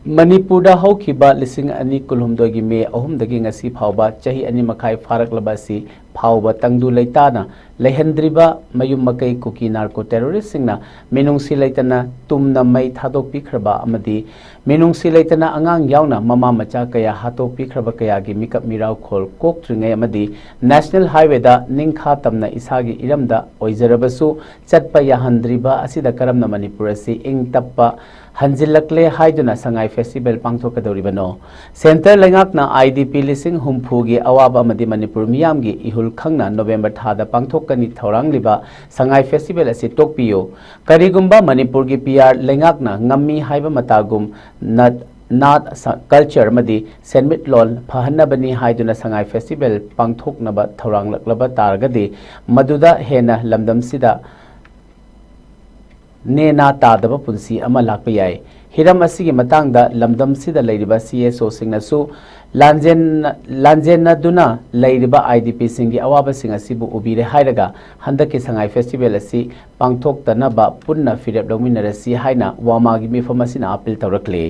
ꯃꯅꯤꯄꯨꯔꯗ ꯍꯧꯈꯤꯕ ꯂꯤꯁꯤꯡ ꯑꯅꯤ ꯀꯨꯟꯍꯨꯝꯗꯣꯏꯒꯤ ꯃꯦ ꯑꯍꯨꯝꯗꯒꯤ ꯉꯁꯤ ꯐꯥꯎꯕ ꯆꯍꯤ ꯑꯅꯤ ꯃꯈꯥꯏ ꯐꯥꯔꯛꯂꯕ ꯑꯁꯤ ꯐꯥꯎꯕ ꯇꯪꯗꯨ ꯂꯩꯇꯥꯅ ꯂꯩꯍꯟꯗ꯭ꯔꯤꯕ ꯃꯌꯨꯝ ꯃꯀꯩ ꯀꯨꯀꯤ ꯅꯥꯔꯀꯣ ꯇꯦꯔꯣꯔꯤꯁꯁꯤꯡꯅ ꯃꯤꯅꯨꯡꯁꯤ ꯂꯩꯇꯅ ꯇꯨꯝꯅ ꯃꯩ ꯊꯥꯗꯣꯛꯄꯤꯈ꯭ꯔꯕ ꯑꯃꯗꯤ ꯃꯤꯅꯨꯡꯁꯤ ꯂꯩꯇꯅ ꯑꯉꯥꯡ ꯌꯥꯎꯅ ꯃꯃꯥ ꯃꯆꯥ ꯀꯌꯥ ꯍꯥꯠꯇꯣꯛꯄꯤꯈ꯭ꯔꯕ ꯀꯌꯥꯒꯤ ꯃꯤꯀꯞ ꯃꯤꯔꯥꯎꯈꯣꯜ ꯀꯣꯛꯇ꯭ꯔꯤꯉꯩ ꯑꯃꯗꯤ ꯅꯦꯁꯅꯦꯜ ꯍꯥꯏꯋꯦꯗ ꯅꯤꯡꯈꯥ ꯇꯝꯅ ꯏꯁꯥꯒꯤ ꯏꯔꯝꯗ ꯑꯣꯏꯖꯔꯕꯁꯨ ꯆꯠꯄ ꯌꯥꯍꯟꯗ꯭ꯔꯤꯕ ꯑꯁꯤꯗ ꯀꯔꯝꯅ ꯃꯅꯤꯄꯨꯔ ꯑꯁꯤ ꯏꯪ ꯇꯞꯄ ꯍꯟꯖꯤꯜꯂꯛꯂꯦ ꯍꯥꯏꯗꯨꯅ ꯁꯉꯥꯏ ꯐꯦꯁꯇꯤꯚꯦꯜ ꯄꯥꯡꯊꯣꯛꯀꯗꯧꯔꯤꯕꯅꯣ? ꯁꯦꯟꯇꯔ ꯂꯩꯉꯥꯛꯅ ꯑꯥꯏ ꯗꯤ ꯄꯤ ꯂꯤꯁꯤꯡ ꯍꯨꯝꯐꯨꯒꯤ ꯑꯋꯥꯕ ꯑꯃꯗꯤ ꯃꯅꯤꯄꯨꯔ ꯃꯤꯌꯥꯝꯒꯤ ꯏꯍꯨꯜ ꯈꯪꯅ ꯅꯣꯕꯦꯝꯕꯔ ꯊꯥꯗ ꯄꯥꯡꯊꯣꯛꯀꯅꯤ ꯊꯧꯔꯥꯡꯂꯤꯕ ꯁꯉꯥꯏ ꯐꯦꯁꯇꯤꯚꯦꯜ ꯑꯁꯤ ꯇꯣꯛꯄꯤꯌꯨ꯫ ꯀꯔꯤꯒꯨꯝꯕ ꯃꯅꯤꯄꯨꯔꯒꯤ ꯄꯤ ꯑꯥꯔ ꯂꯩꯉꯥꯛꯅ ꯉꯝꯃꯤ ꯍꯥꯏꯕ ꯃꯇꯥꯒꯨꯝ ꯅꯠ, ꯅꯥꯠ, ꯁ-, ꯀꯜꯆꯔ ꯑꯃꯗꯤ ꯁꯦꯟꯃꯤꯠꯂꯣꯟ ꯐꯍꯟꯅꯕꯅꯤ ꯍꯥꯏꯗꯨꯅ ꯁꯉꯥꯏ ꯐꯦꯁꯇꯤꯚꯦꯜ ꯄꯥꯡꯊꯣꯛꯅꯕ ꯊꯧꯔꯥꯡꯂꯛꯂꯕ ꯇꯥꯔꯒꯗꯤ ꯃꯗꯨꯗ ꯍꯦꯟꯅ ꯂꯝꯗꯝꯁꯤꯗ ꯅꯦꯅꯥ ꯇꯥꯗꯕ ꯄꯨꯟꯁꯤ ꯑꯃ ꯂꯥꯛꯄ ꯌꯥꯏ꯫ ꯍꯤꯔꯝ ꯑꯁꯤꯒꯤ ꯃꯇꯥꯡꯗ ꯂꯝꯗꯝꯁꯤꯗ ꯂꯩꯔꯤꯕ ꯁꯤ ꯑꯦꯁ ꯑꯣꯁꯤꯡꯅꯁꯨ ꯂꯥꯟꯖꯦꯟ-, ꯂꯥꯟꯖꯦꯟꯅꯗꯨꯅ ꯂꯩꯔꯤꯕ ꯑꯥꯏ ꯗꯤ ꯄꯤꯁꯤꯡꯒꯤ ꯑꯋꯥꯕꯁꯤꯡ ꯑꯁꯤꯕꯨ ꯎꯕꯤꯔꯦ ꯍꯥꯏꯔꯒ ꯍꯟꯗꯛꯀꯤ ꯁꯉꯥꯏ ꯐꯦꯁꯇꯤꯚꯦꯜ ꯑꯁꯤ ꯄꯥꯡꯊꯣꯛꯇꯅꯕ ꯄꯨꯟꯅ ꯐꯤꯔꯦꯞ ꯂꯧꯃꯤꯟꯅꯔꯁꯤ ꯍꯥꯏꯅ ꯋꯥꯃꯥꯒꯤ ꯃꯤꯐꯝ ꯑꯁꯤꯅ appeal ꯇꯧꯔꯛꯂꯤ꯫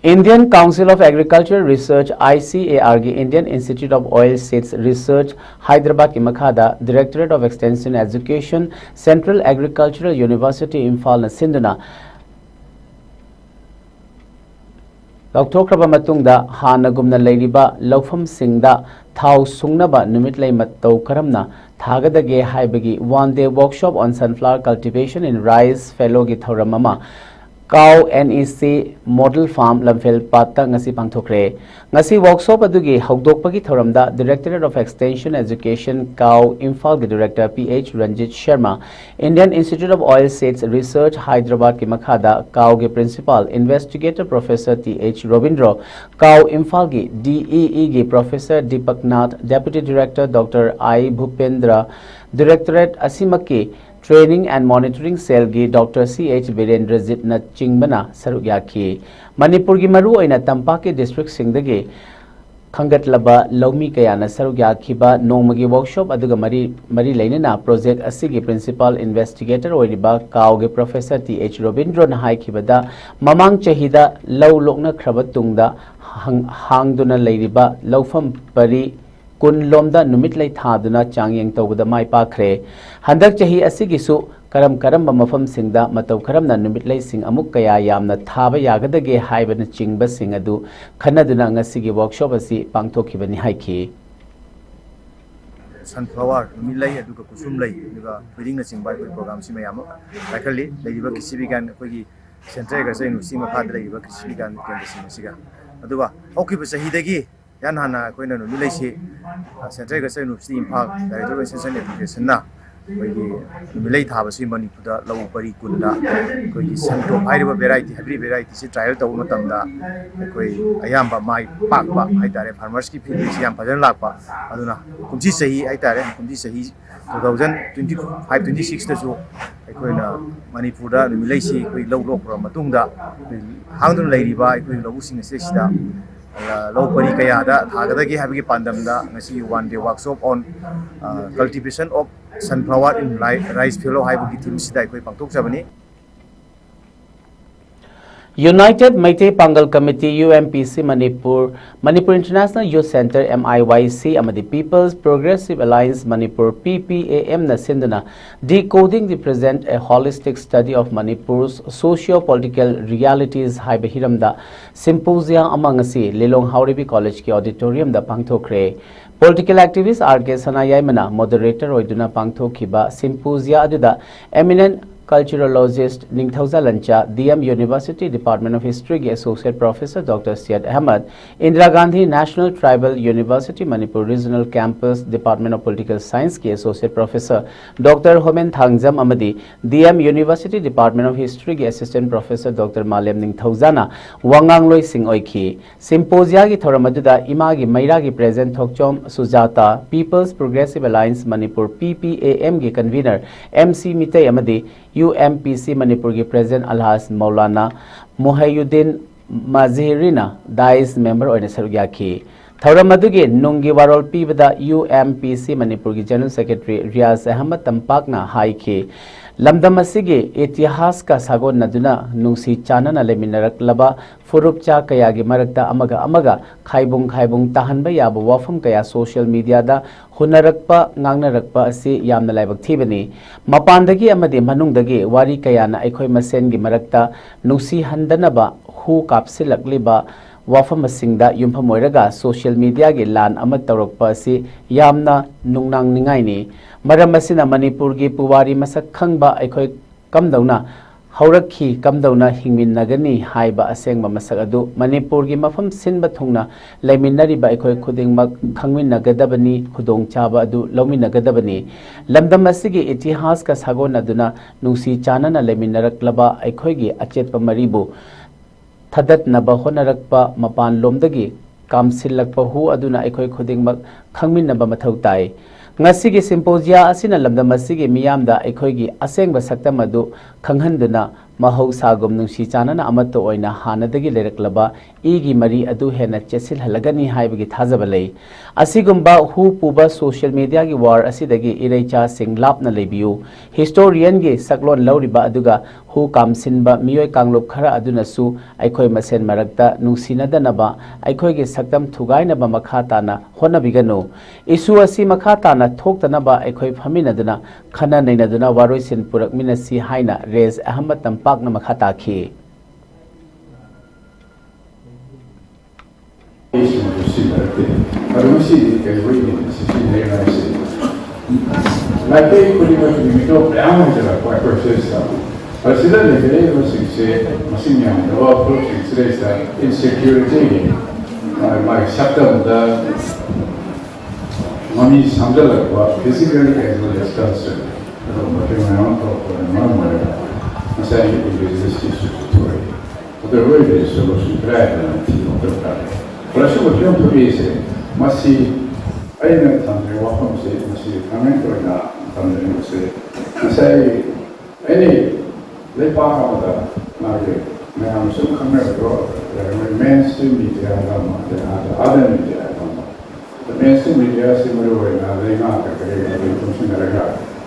Indian Council of Agricultural Research, I C A R ꯒꯤ Indian Institute of Oil Seeds Research, ꯍꯥꯏꯗ꯭ꯔꯕꯥꯗꯀꯤ ꯃꯈꯥꯗ Directorate of Extension Education, Central Agricultural University, ꯏꯝꯐꯥꯜꯅ ꯁꯤꯟꯗꯨꯅ ꯂꯧꯊꯣꯛꯈ꯭ꯔꯕ ꯃꯇꯨꯡꯗ ꯍꯥꯟꯅꯒꯨꯝꯅ ꯂꯩꯔꯤꯕ ꯂꯧꯐꯝꯁꯤꯡꯗ ꯊꯥꯎ ꯁꯨꯡꯅꯕ ꯅꯨꯃꯤꯠꯂꯩ ꯃꯇꯧ ꯀꯔꯝꯅ ꯊꯥꯒꯗꯒꯦ ꯍꯥꯏꯕꯒꯤ One Day Workshop on Sunflower Cultivation in Rice Fallowꯒꯤ ꯊꯧꯔꯝ ꯑꯃ ꯀꯥꯎ N E C Model Farm ꯂꯝꯐꯦꯜ ꯄꯥꯠꯇ ꯉꯁꯤ ꯄꯥꯡꯊꯣꯛꯈ꯭ꯔꯦ꯫ ꯉꯁꯤ workshop ꯑꯗꯨꯒꯤ ꯍꯧꯗꯣꯛꯄꯒꯤ ꯊꯧꯔꯝꯗ Directorate of Extension Education, ꯀꯥꯎ, ꯏꯝꯐꯥꯜꯒꯤ Director P H Ranjit Sharma, Indian Institute of Oil Seeds Research, ꯍꯥꯏꯗ꯭ꯔꯕꯥꯗꯀꯤ ꯃꯈꯥꯗ ꯀꯥꯎꯒꯤ Principal Investigator Professor T H Robindro, ꯀꯥꯎ, ꯏꯝꯐꯥꯜꯒꯤ D E E ꯒꯤ Professor Deepak Nath, Deputy Director Doctor I Bhupendra, Directorate ꯑꯁꯤꯃꯛꯀꯤ Training and Monitoring Cellꯒꯤ Doctor C H ꯕꯤꯔꯦꯟꯗ꯭ꯔꯖꯤꯠꯅ ꯆꯤꯡꯕꯅ ꯁꯔꯨꯛ ꯌꯥꯈꯤ꯫ ꯃꯅꯤꯄꯨꯔꯒꯤ ꯃꯔꯨꯑꯣꯏꯅ ꯇꯝꯄꯥꯛꯀꯤ districtꯁꯤꯡꯗꯒꯤ ꯈꯟꯒꯠꯂꯕ ꯂꯧꯃꯤ ꯀꯌꯥꯅ ꯁꯔꯨꯛ ꯌꯥꯈꯤꯕ ꯅꯣꯡꯃꯒꯤ workshop ꯑꯗꯨꯒ ꯃꯔꯤ, ꯃꯔꯤ ꯂꯩꯅꯅ project ꯑꯁꯤꯒꯤ Principal Investigator ꯑꯣꯏꯔꯤꯕ ꯀꯥꯎꯒꯤ Professor T H ꯔꯣꯕꯤꯟꯗ꯭ꯔꯣꯅ ꯍꯥꯏꯈꯤꯕꯗ, ꯃꯃꯥꯡ ꯆꯍꯤꯗ ꯂꯧ ꯂꯣꯛꯅꯈ꯭ꯔꯕ ꯇꯨꯡꯗ ꯍꯪ-, ꯍꯥꯡꯗꯨꯅ ꯂꯩꯔꯤꯕ ꯂꯧꯐꯝ ꯄꯔꯤ ꯀꯨꯟ ꯂꯣꯝꯗ ꯅꯨꯃꯤꯠꯂꯩ ꯊꯥꯗꯨꯅ ꯆꯥꯡꯌꯦꯡ ꯇꯧꯕꯗ ꯃꯥꯏ ꯄꯥꯛꯈ꯭ꯔꯦ꯫ ꯍꯟꯗꯛ ꯆꯍꯤ ꯑꯁꯤꯒꯤꯁꯨ ꯀꯔꯝ ꯀꯔꯝꯕ ꯃꯐꯝꯁꯤꯡꯗ ꯃꯇꯧ ꯀꯔꯝꯅ ꯅꯨꯃꯤꯠꯂꯩꯁꯤꯡ ꯑꯃꯨꯛ ꯀꯌꯥ ꯌꯥꯝꯅ ꯊꯥꯕ ꯌꯥꯒꯗꯒꯦ ꯍꯥꯏꯕꯅꯆꯤꯡꯕꯁꯤꯡ ꯑꯗꯨ ꯈꯟꯅꯗꯨꯅ ꯉꯁꯤꯒꯤ workshop ꯑꯁꯤ ꯄꯥꯡꯊꯣꯛꯈꯤꯕꯅꯤ ꯍꯥꯏꯈꯤ꯫ Sunflower, ꯅꯨꯃꯤꯠꯂꯩ, ꯑꯗꯨꯒ ꯀꯨꯁꯨꯝꯂꯩ, ꯑꯗꯨꯒ ꯊꯣꯏꯗꯤꯡꯅꯆꯤꯡꯕ ꯑꯩꯈꯣꯏ programꯁꯤ ꯃꯌꯥꯝ ꯑꯃ ꯄꯥꯏꯈꯠꯂꯤ꯫ ꯂꯩꯔꯤꯕ ꯀ꯭ꯔꯤꯁꯤ ꯕꯤꯒ꯭ꯌꯥꯟ, ꯑꯩꯈꯣꯏꯒꯤ Central Agriculture University ꯃꯈꯥꯗ ꯂꯩꯔꯤꯕ ꯀ꯭ꯔꯤꯁꯤ ꯕꯤꯒ꯭ꯌꯥꯟ ꯀꯦꯟꯗ꯭ꯔꯁꯤꯡ ꯑꯁꯤꯒ꯫ ꯑꯗꯨꯒ ꯍꯧꯈꯤꯕ ꯆꯍꯤꯗꯒꯤ ꯏꯍꯥꯟ ꯍꯥꯟꯅ ꯑꯩꯈꯣꯏꯅ ꯅꯨꯃꯤꯠꯂꯩꯁꯤ, ꯑ, Central Agriculture University Imphal Directorate of Extension Educationꯅ ꯑꯩꯈꯣꯏꯒꯤ ꯅꯨꯃꯤꯠꯂꯩ ꯊꯥꯕꯁꯤ ꯃꯅꯤꯄꯨꯔꯗ ꯂꯧ ꯄꯔꯤ ꯀꯨꯟꯗ ꯑꯩꯈꯣꯏꯒꯤ ꯁꯟꯇꯣꯞ ꯍꯥꯏꯔꯤꯕ variety, hybrid varietyꯁꯤ trial ꯇꯧꯕ ꯃꯇꯝꯗ ꯑꯩꯈꯣꯏ ꯑꯌꯥꯝꯕ ꯃꯥꯏ ꯄꯥꯛꯄ ꯍꯥꯏꯇꯥꯔꯦ, farmersꯀꯤ feedbackꯁꯤ ꯌꯥꯝ ꯐꯖꯅ ꯂꯥꯛꯄ꯫ ꯑꯗꯨꯅ ꯀꯨꯝꯁꯤ ꯆꯍꯤ ꯍꯥꯏꯇꯥꯔꯦ, ꯀꯨꯝꯁꯤ ꯆꯍꯤ two thousand twenty five twenty sixꯇꯁꯨ ꯑꯩꯈꯣꯏꯅ ꯃꯅꯤꯄꯨꯔꯗ ꯅꯨꯃꯤꯠꯂꯩꯁꯤ ꯑꯩꯈꯣꯏ ꯂꯧ ꯂꯣꯛꯈ꯭ꯔꯕ ꯃꯇꯨꯡꯗ ꯑꯩꯈꯣꯏ ꯍꯥꯡꯗꯨꯅ ꯂꯩꯔꯤꯕ ꯑꯩꯈꯣꯏ ꯂꯧꯕꯨꯛꯁꯤꯡ ꯑꯁꯤꯗꯩꯁꯤꯗ, ꯑ, ꯂꯧ ꯄꯔꯤ ꯀꯌꯥꯗ ꯊꯥꯒꯗꯒꯦ ꯍꯥꯏꯕꯒꯤ ꯄꯥꯟꯗꯝꯗ ꯉꯁꯤꯒꯤ One Day Workshop on, ꯑ, Cultivation of Sunflower in Ri-, Rice Fallow ꯍꯥꯏꯕꯒꯤ themeꯁꯤꯗ ꯑꯩꯈꯣꯏ ꯄꯥꯡꯊꯣꯛꯆꯕꯅꯤ꯫ United Meitei Pangal Committee, U M P C Manipur, Manipur International Youth Centre, M I Y C, ꯑꯃꯗꯤ People's Progressive Alliance Manipur, P P A M ꯅ ꯁꯤꯟꯗꯨꯅ Decoding the Present, A Holistic Study of Manipur's Socio-Political Realities ꯍꯥꯏꯕ ꯍꯤꯔꯝꯗ symposium ꯑꯃ ꯉꯁꯤ ꯂꯤꯂꯣꯡ ꯍꯥꯎꯔꯩꯕꯤ College ꯀꯤ auditorium ꯗ ꯄꯥꯡꯊꯣꯛꯈ꯭ꯔꯦ꯫ Political activist R K ꯁꯅꯥꯌꯥꯏꯃꯅ moderator ꯑꯣꯏꯗꯨꯅ ꯄꯥꯡꯊꯣꯛꯈꯤꯕ symposium ꯑꯗꯨꯗ eminent culturologist ꯅꯤꯡꯊꯧꯖꯥ ꯂꯟꯆꯥ, D M University Department of History ꯒꯤ Associate Professor Doctor Syed Ahmed, Indira Gandhi National Tribal University Manipur Regional Campus Department of Political Science ꯀꯤ Associate Professor Doctor ꯍꯣꯃꯦꯟ ꯊꯥꯡꯖꯝ ꯑꯃꯗꯤ D M University Department of History ꯒꯤ Assistant Professor Doctor ꯃꯥꯂꯦꯝ ꯅꯤꯡꯊꯧꯖꯥꯅ ꯋꯥꯉꯥꯡꯂꯣꯏꯁꯤꯡ ꯑꯣꯏꯈꯤ꯫ Symposium ꯒꯤ ꯊꯧꯔꯝ ꯑꯗꯨꯗ ꯏꯃꯥꯒꯤ ꯃꯩꯔꯥꯒꯤ President Thokchom ꯁꯨꯖꯥꯇꯥ, People's Progressive Alliance Manipur, P P A M ꯒꯤ convener M C ꯃꯤꯇꯩ ꯑꯃꯗꯤ U M P C ꯃꯅꯤꯄꯨꯔꯒꯤ President ꯑꯜꯍꯥꯖ ꯃꯧꯂꯥꯅꯥ ꯃꯨꯍꯩꯌꯨꯗꯤꯟ ꯃꯥꯖꯤꯍꯤꯔꯤꯅ dais member ꯑꯣꯏꯅ ꯁꯔꯨꯛ ꯌꯥꯈꯤ꯫ ꯊꯧꯔꯝ ꯑꯗꯨꯒꯤ ꯅꯨꯡꯒꯤ ꯋꯥꯔꯣꯜ ꯄꯤꯕꯗ U M P C ꯃꯅꯤꯄꯨꯔꯒꯤ General Secretary ꯔꯤꯌꯥꯖ ꯑꯍꯃꯗ ꯇꯝꯄꯥꯛꯅ ꯍꯥꯏꯈꯤ, ꯂꯝꯗꯝ ꯑꯁꯤꯒꯤ ꯏꯇꯤꯍꯥꯁꯀ ꯁꯥꯒꯣꯟꯅꯗꯨꯅ ꯅꯨꯡꯁꯤ ꯆꯥꯟꯅꯅ ꯂꯩꯃꯤꯟꯅꯔꯛꯂꯕ ꯐꯨꯔꯨꯞꯆꯥ ꯀꯌꯥꯒꯤ ꯃꯔꯛꯇ ꯑꯃꯒ ꯑꯃꯒ ꯈꯥꯏꯕꯨꯡ ꯈꯥꯏꯕꯨꯡ ꯇꯥꯍꯟꯕ ꯌꯥꯕ ꯋꯥꯐꯝ ꯀꯌꯥ social media ꯗ ꯍꯨꯟꯅꯔꯛꯄ, ꯉꯥꯡꯅꯔꯛꯄ ꯑꯁꯤ ꯌꯥꯝꯅ ꯂꯥꯏꯕꯛ ꯊꯤꯕꯅꯤ꯫ ꯃꯄꯥꯟꯗꯒꯤ ꯑꯃꯗꯤ ꯃꯅꯨꯡꯗꯒꯤ ꯋꯥꯔꯤ ꯀꯌꯥꯅ ꯑꯩꯈꯣꯏ ꯃꯁꯦꯟꯒꯤ ꯃꯔꯛꯇ ꯅꯨꯡꯁꯤꯍꯟꯗꯅꯕ ꯍꯨ ꯀꯥꯞꯁꯤꯜꯂꯛꯂꯤꯕ ꯋꯥꯐꯝꯁꯤꯡꯗ ꯌꯨꯝꯐꯝ ꯑꯣꯏꯔꯒ social media ꯒꯤ ꯂꯥꯟ ꯑꯃ ꯇꯧꯔꯛꯄ ꯑꯁꯤ ꯌꯥꯝꯅ ꯅꯨꯡꯅꯥꯡꯅꯤꯡꯉꯥꯏꯅꯤ꯫ ꯃꯔꯝ ꯑꯁꯤꯅ ꯃꯅꯤꯄꯨꯔꯒꯤ ꯄꯨꯋꯥꯔꯤ ꯃꯁꯛ ꯈꯪꯕ ꯑꯩꯈꯣꯏ ꯀꯝꯗꯧꯅ ꯍꯧꯔꯛꯈꯤ, ꯀꯝꯗꯧꯅ ꯍꯤꯡꯃꯤꯟꯅꯒꯅꯤ ꯍꯥꯏꯕ ꯑꯁꯦꯡꯕ ꯃꯁꯛ ꯑꯗꯨ ꯃꯅꯤꯄꯨꯔꯒꯤ ꯃꯐꯝ ꯁꯤꯟꯕ ꯊꯨꯡꯅ ꯂꯩꯃꯤꯟꯅꯔꯤꯕ ꯑꯩꯈꯣꯏ ꯈꯨꯗꯤꯡꯃꯛ ꯈꯪꯃꯤꯟꯅꯒꯗꯕꯅꯤ, ꯈꯨꯗꯣꯡꯆꯥꯕ ꯑꯗꯨ ꯂꯧꯃꯤꯟꯅꯒꯗꯕꯅꯤ꯫ ꯂꯝꯗꯝ ꯑꯁꯤꯒꯤ ꯏꯇꯤꯍꯥꯁꯀ ꯁꯥꯒꯣꯟꯅꯗꯨꯅ ꯅꯨꯡꯁꯤ ꯆꯥꯟꯅꯅ ꯂꯩꯃꯤꯟꯅꯔꯛꯂꯕ ꯑꯩꯈꯣꯏꯒꯤ ꯑꯆꯦꯠꯄ ꯃꯔꯤꯕꯨ ꯊꯗꯠꯅꯕ ꯍꯣꯠꯅꯔꯛꯄ ꯃꯄꯥꯟꯂꯣꯝꯗꯒꯤ ꯀꯥꯝꯁꯤꯜꯂꯛꯄ ꯍꯨ ꯑꯗꯨꯅ ꯑꯩꯈꯣꯏ ꯈꯨꯗꯤꯡꯃꯛ ꯈꯪꯃꯤꯟꯅꯕ ꯃꯊꯧ ꯇꯥꯏ꯫ ꯉꯁꯤꯒꯤ symposium ꯑꯁꯤꯅ ꯂꯝꯗꯝ ꯑꯁꯤꯒꯤ ꯃꯤꯌꯥꯝꯗ ꯑꯩꯈꯣꯏꯒꯤ ꯑꯁꯦꯡꯕ ꯁꯛꯇꯝ ꯑꯗꯨ ꯈꯪꯍꯟꯗꯨꯅ ꯃꯍꯧꯁꯥꯒꯨꯝ ꯅꯨꯡꯁꯤ ꯆꯥꯟꯅꯅ ꯑꯃꯠꯇ ꯑꯣꯏꯅ ꯍꯥꯟꯅꯗꯒꯤ ꯂꯩꯔꯛꯂꯕ ꯏꯒꯤ ꯃꯔꯤ ꯑꯗꯨ ꯍꯦꯟꯅ ꯆꯦꯠꯁꯤꯜꯍꯜꯂꯒꯅꯤ ꯍꯥꯏꯕꯒꯤ ꯊꯥꯖꯕ ꯂꯩ꯫ ꯑꯁꯤꯒꯨꯝꯕ ꯍꯨ ꯄꯨꯕ ꯁꯣꯁꯤꯌꯦꯜ ꯃꯤꯗꯤꯌꯥꯒꯤ ꯋꯥꯔ ꯑꯁꯤꯗꯒꯤ ꯏꯔꯩꯆꯥꯁꯤꯡ ꯂꯥꯞꯅ ꯂꯩꯕꯤꯌꯨ꯫ ꯍꯤꯁꯇꯣꯔꯤꯌꯟꯒꯤ ꯁꯛꯂꯣꯟ ꯂꯧꯔꯤꯕ ꯑꯗꯨꯒ ꯍꯨ ꯀꯥꯝꯁꯤꯟꯕ ꯃꯤꯑꯣꯏ ꯀꯥꯡꯂꯨꯞ ꯈꯔ ꯑꯗꯨꯅꯁꯨ ꯑꯩꯈꯣꯏ ꯃꯁꯦꯟ ꯃꯔꯛꯇ ꯅꯨꯡꯁꯤꯅꯗꯅꯕ ꯑꯩꯈꯣꯏꯒꯤ ꯁꯛꯇꯝ ꯊꯨꯒꯥꯏꯅꯕ ꯃꯈꯥ ꯇꯥꯅ ꯍꯣꯠꯅꯕꯤꯒꯅꯨ꯫ ꯏꯁꯨ ꯑꯁꯤ ꯃꯈꯥ ꯇꯥꯅ ꯊꯣꯛꯇꯅꯕ ꯑꯩꯈꯣꯏ ꯐꯝꯃꯤꯟꯅꯗꯨꯅ ꯈꯟꯅ ꯅꯩꯅꯗꯨꯅ ꯋꯥꯔꯣꯏꯁꯤꯟ ꯄꯨꯔꯛꯃꯤꯟꯅꯁꯤ ꯍꯥꯏꯅ ꯔꯦꯖ ꯑꯍꯃꯗ ꯇꯝꯄꯥꯛꯅ ꯃꯈꯥ ꯇꯥꯈꯤ꯫ ꯑꯩꯁꯤꯡꯗꯨ ꯁꯤꯟꯅꯔꯛꯇꯦ꯫ ꯑꯗꯨ ꯉꯁꯤꯗꯤ ꯀꯩ ꯑꯣꯏꯒꯦ? ꯁꯤꯁꯤꯟꯅꯩ ꯍꯥꯏꯁꯦ ꯃꯥꯏꯀꯩ ꯈꯨꯗꯤꯡꯃꯛꯀꯤ ꯃꯤꯇꯣꯞ ꯃꯌꯥꯝ ꯍꯧꯖꯔꯛꯄ ꯑꯩꯈꯣꯏ ꯁꯤꯗꯩꯁꯤꯗ꯫ ꯑꯗ ꯁꯤꯗ ꯂꯩꯖꯔꯤꯕꯁꯤꯡꯁꯦ ꯃꯁꯤꯡ ꯌꯥꯝꯗꯕ ꯐꯨꯔꯨꯞꯁꯤꯡ ꯁꯤꯗꯩꯁꯤꯗ ꯏꯟꯁꯦꯀ꯭ꯌꯨꯔꯤꯇꯤꯒꯤ ꯃꯥꯒꯤ ꯁꯛꯇꯝꯗ ꯃꯃꯤ ꯁꯥꯝꯖꯜꯂꯛꯄ physically as well as culturally ꯑꯗꯨꯒꯨꯝꯕ ꯃꯌꯥꯝ ꯑꯃ ꯊꯣꯛꯂꯛꯄꯅ ꯃꯔꯝ ꯑꯣꯏꯔꯒ ꯉꯁꯥꯏꯒꯤ indigenous issue ꯁꯤ ꯊꯣꯛꯂꯛꯏ꯫ ꯑꯗꯨ ꯑꯣꯏꯕꯗꯤ solution ꯀꯗꯥꯏꯗꯅ ꯊꯤꯕ ꯃꯊꯧ ꯇꯥꯔꯦ꯫ ꯐꯔꯦ, ꯁꯤꯒꯨꯝꯕ ꯐꯤꯕꯝ ꯊꯣꯛꯂꯛꯏꯁꯦ ꯃꯁꯤ ꯑꯩꯅ ꯊꯝꯖꯔꯤꯕ ꯋꯥꯐꯝꯁꯦ ꯃꯁꯤ ꯈꯪꯍꯟꯕ ꯑꯣꯏꯅ ꯊꯝꯖꯅꯤꯡꯕꯁꯦ ꯉꯁꯥꯏ ꯑꯦꯅꯤ ꯂꯩꯕꯥꯛ ꯑꯃꯗ ꯃꯥꯒꯤ ꯃꯌꯥꯝ ꯁꯨꯝ ꯈꯪꯅꯔꯤꯕ ꯃꯦꯟ ꯁ꯭ꯇ꯭ꯔꯤꯝ ꯃꯤꯗꯤꯌꯥꯒ ꯑꯃ ꯑꯗꯩ ꯑꯥꯗ ꯑꯥꯗ ꯃꯤꯗꯤꯌꯥꯒ ꯑꯃ ꯃꯦꯟ ꯁ꯭ꯇ꯭ꯔꯤꯝ ꯃꯤꯗꯤꯌꯥꯁꯤ ꯃꯔꯨ ꯑꯣꯏꯅ ꯂꯩꯉꯥꯛꯀ ꯀꯔꯤ ꯀꯔꯤ ꯄꯨꯟꯁꯤꯟꯅꯔꯒ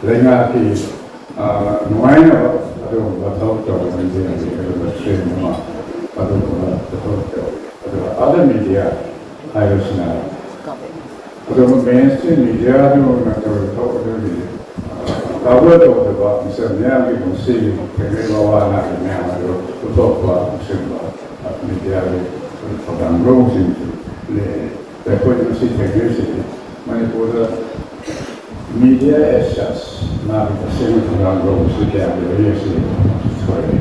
ꯂꯩꯉꯥꯛꯀꯤ ꯅꯨꯡꯉꯥꯏꯅꯕ ꯑꯗꯨꯒꯨꯝꯕ ꯊꯕꯛ ꯇꯧꯕ ꯃꯤꯗꯤꯌꯥꯒꯤ ꯑꯗꯨꯒ ꯇ꯭ꯔꯦꯟ ꯑꯃ ꯑꯗꯨꯒꯨꯝꯕ ꯊꯕꯛ ꯇꯧꯏ꯫ ꯑꯗꯨꯒ ꯑꯥꯗ ꯃꯤꯗꯤꯌꯥ ꯍꯥꯏꯕꯁꯤꯅ ꯑꯗꯨꯒ ꯃꯦꯟ ꯁ꯭ꯇ꯭ꯔꯤꯝ ꯃꯤꯗꯤꯌꯥꯗꯨ ꯅꯠꯇ꯭ꯔꯒ ꯊꯕꯛ ꯑꯗꯨꯒꯤ ꯀꯕꯔ ꯇꯧꯗꯕ ꯃꯤꯁꯛ ꯃꯌꯥꯝꯒꯤ ꯄꯨꯟꯁꯤꯒꯤ ꯊꯦꯡꯅꯔꯤꯕ ꯑꯋꯥ ꯑꯅꯥꯒꯤ ꯃꯌꯥꯝ ꯑꯗꯨ ꯎꯠꯊꯣꯛꯄ ꯑꯁꯤꯒꯨꯝꯕ ꯃꯤꯗꯤꯌꯥꯒꯤ ꯊꯧꯗꯥꯡ ꯂꯧꯕꯁꯤꯡꯁꯨ ꯂꯩꯔꯦ꯫ ꯑꯩꯈꯣꯏꯅ ꯉꯁꯤ ꯊꯦꯡꯅꯔꯤꯁꯤꯗꯤ ꯃꯅꯤꯄꯨꯔꯗ media as such ꯃꯥꯒꯤ ꯇꯁꯦꯡꯅ ꯊꯧꯗꯥꯡ ꯂꯧꯕꯁꯤ ꯀꯌꯥ ꯂꯩꯔꯤ ꯑꯁꯤ ꯁꯣꯏꯔꯦ꯫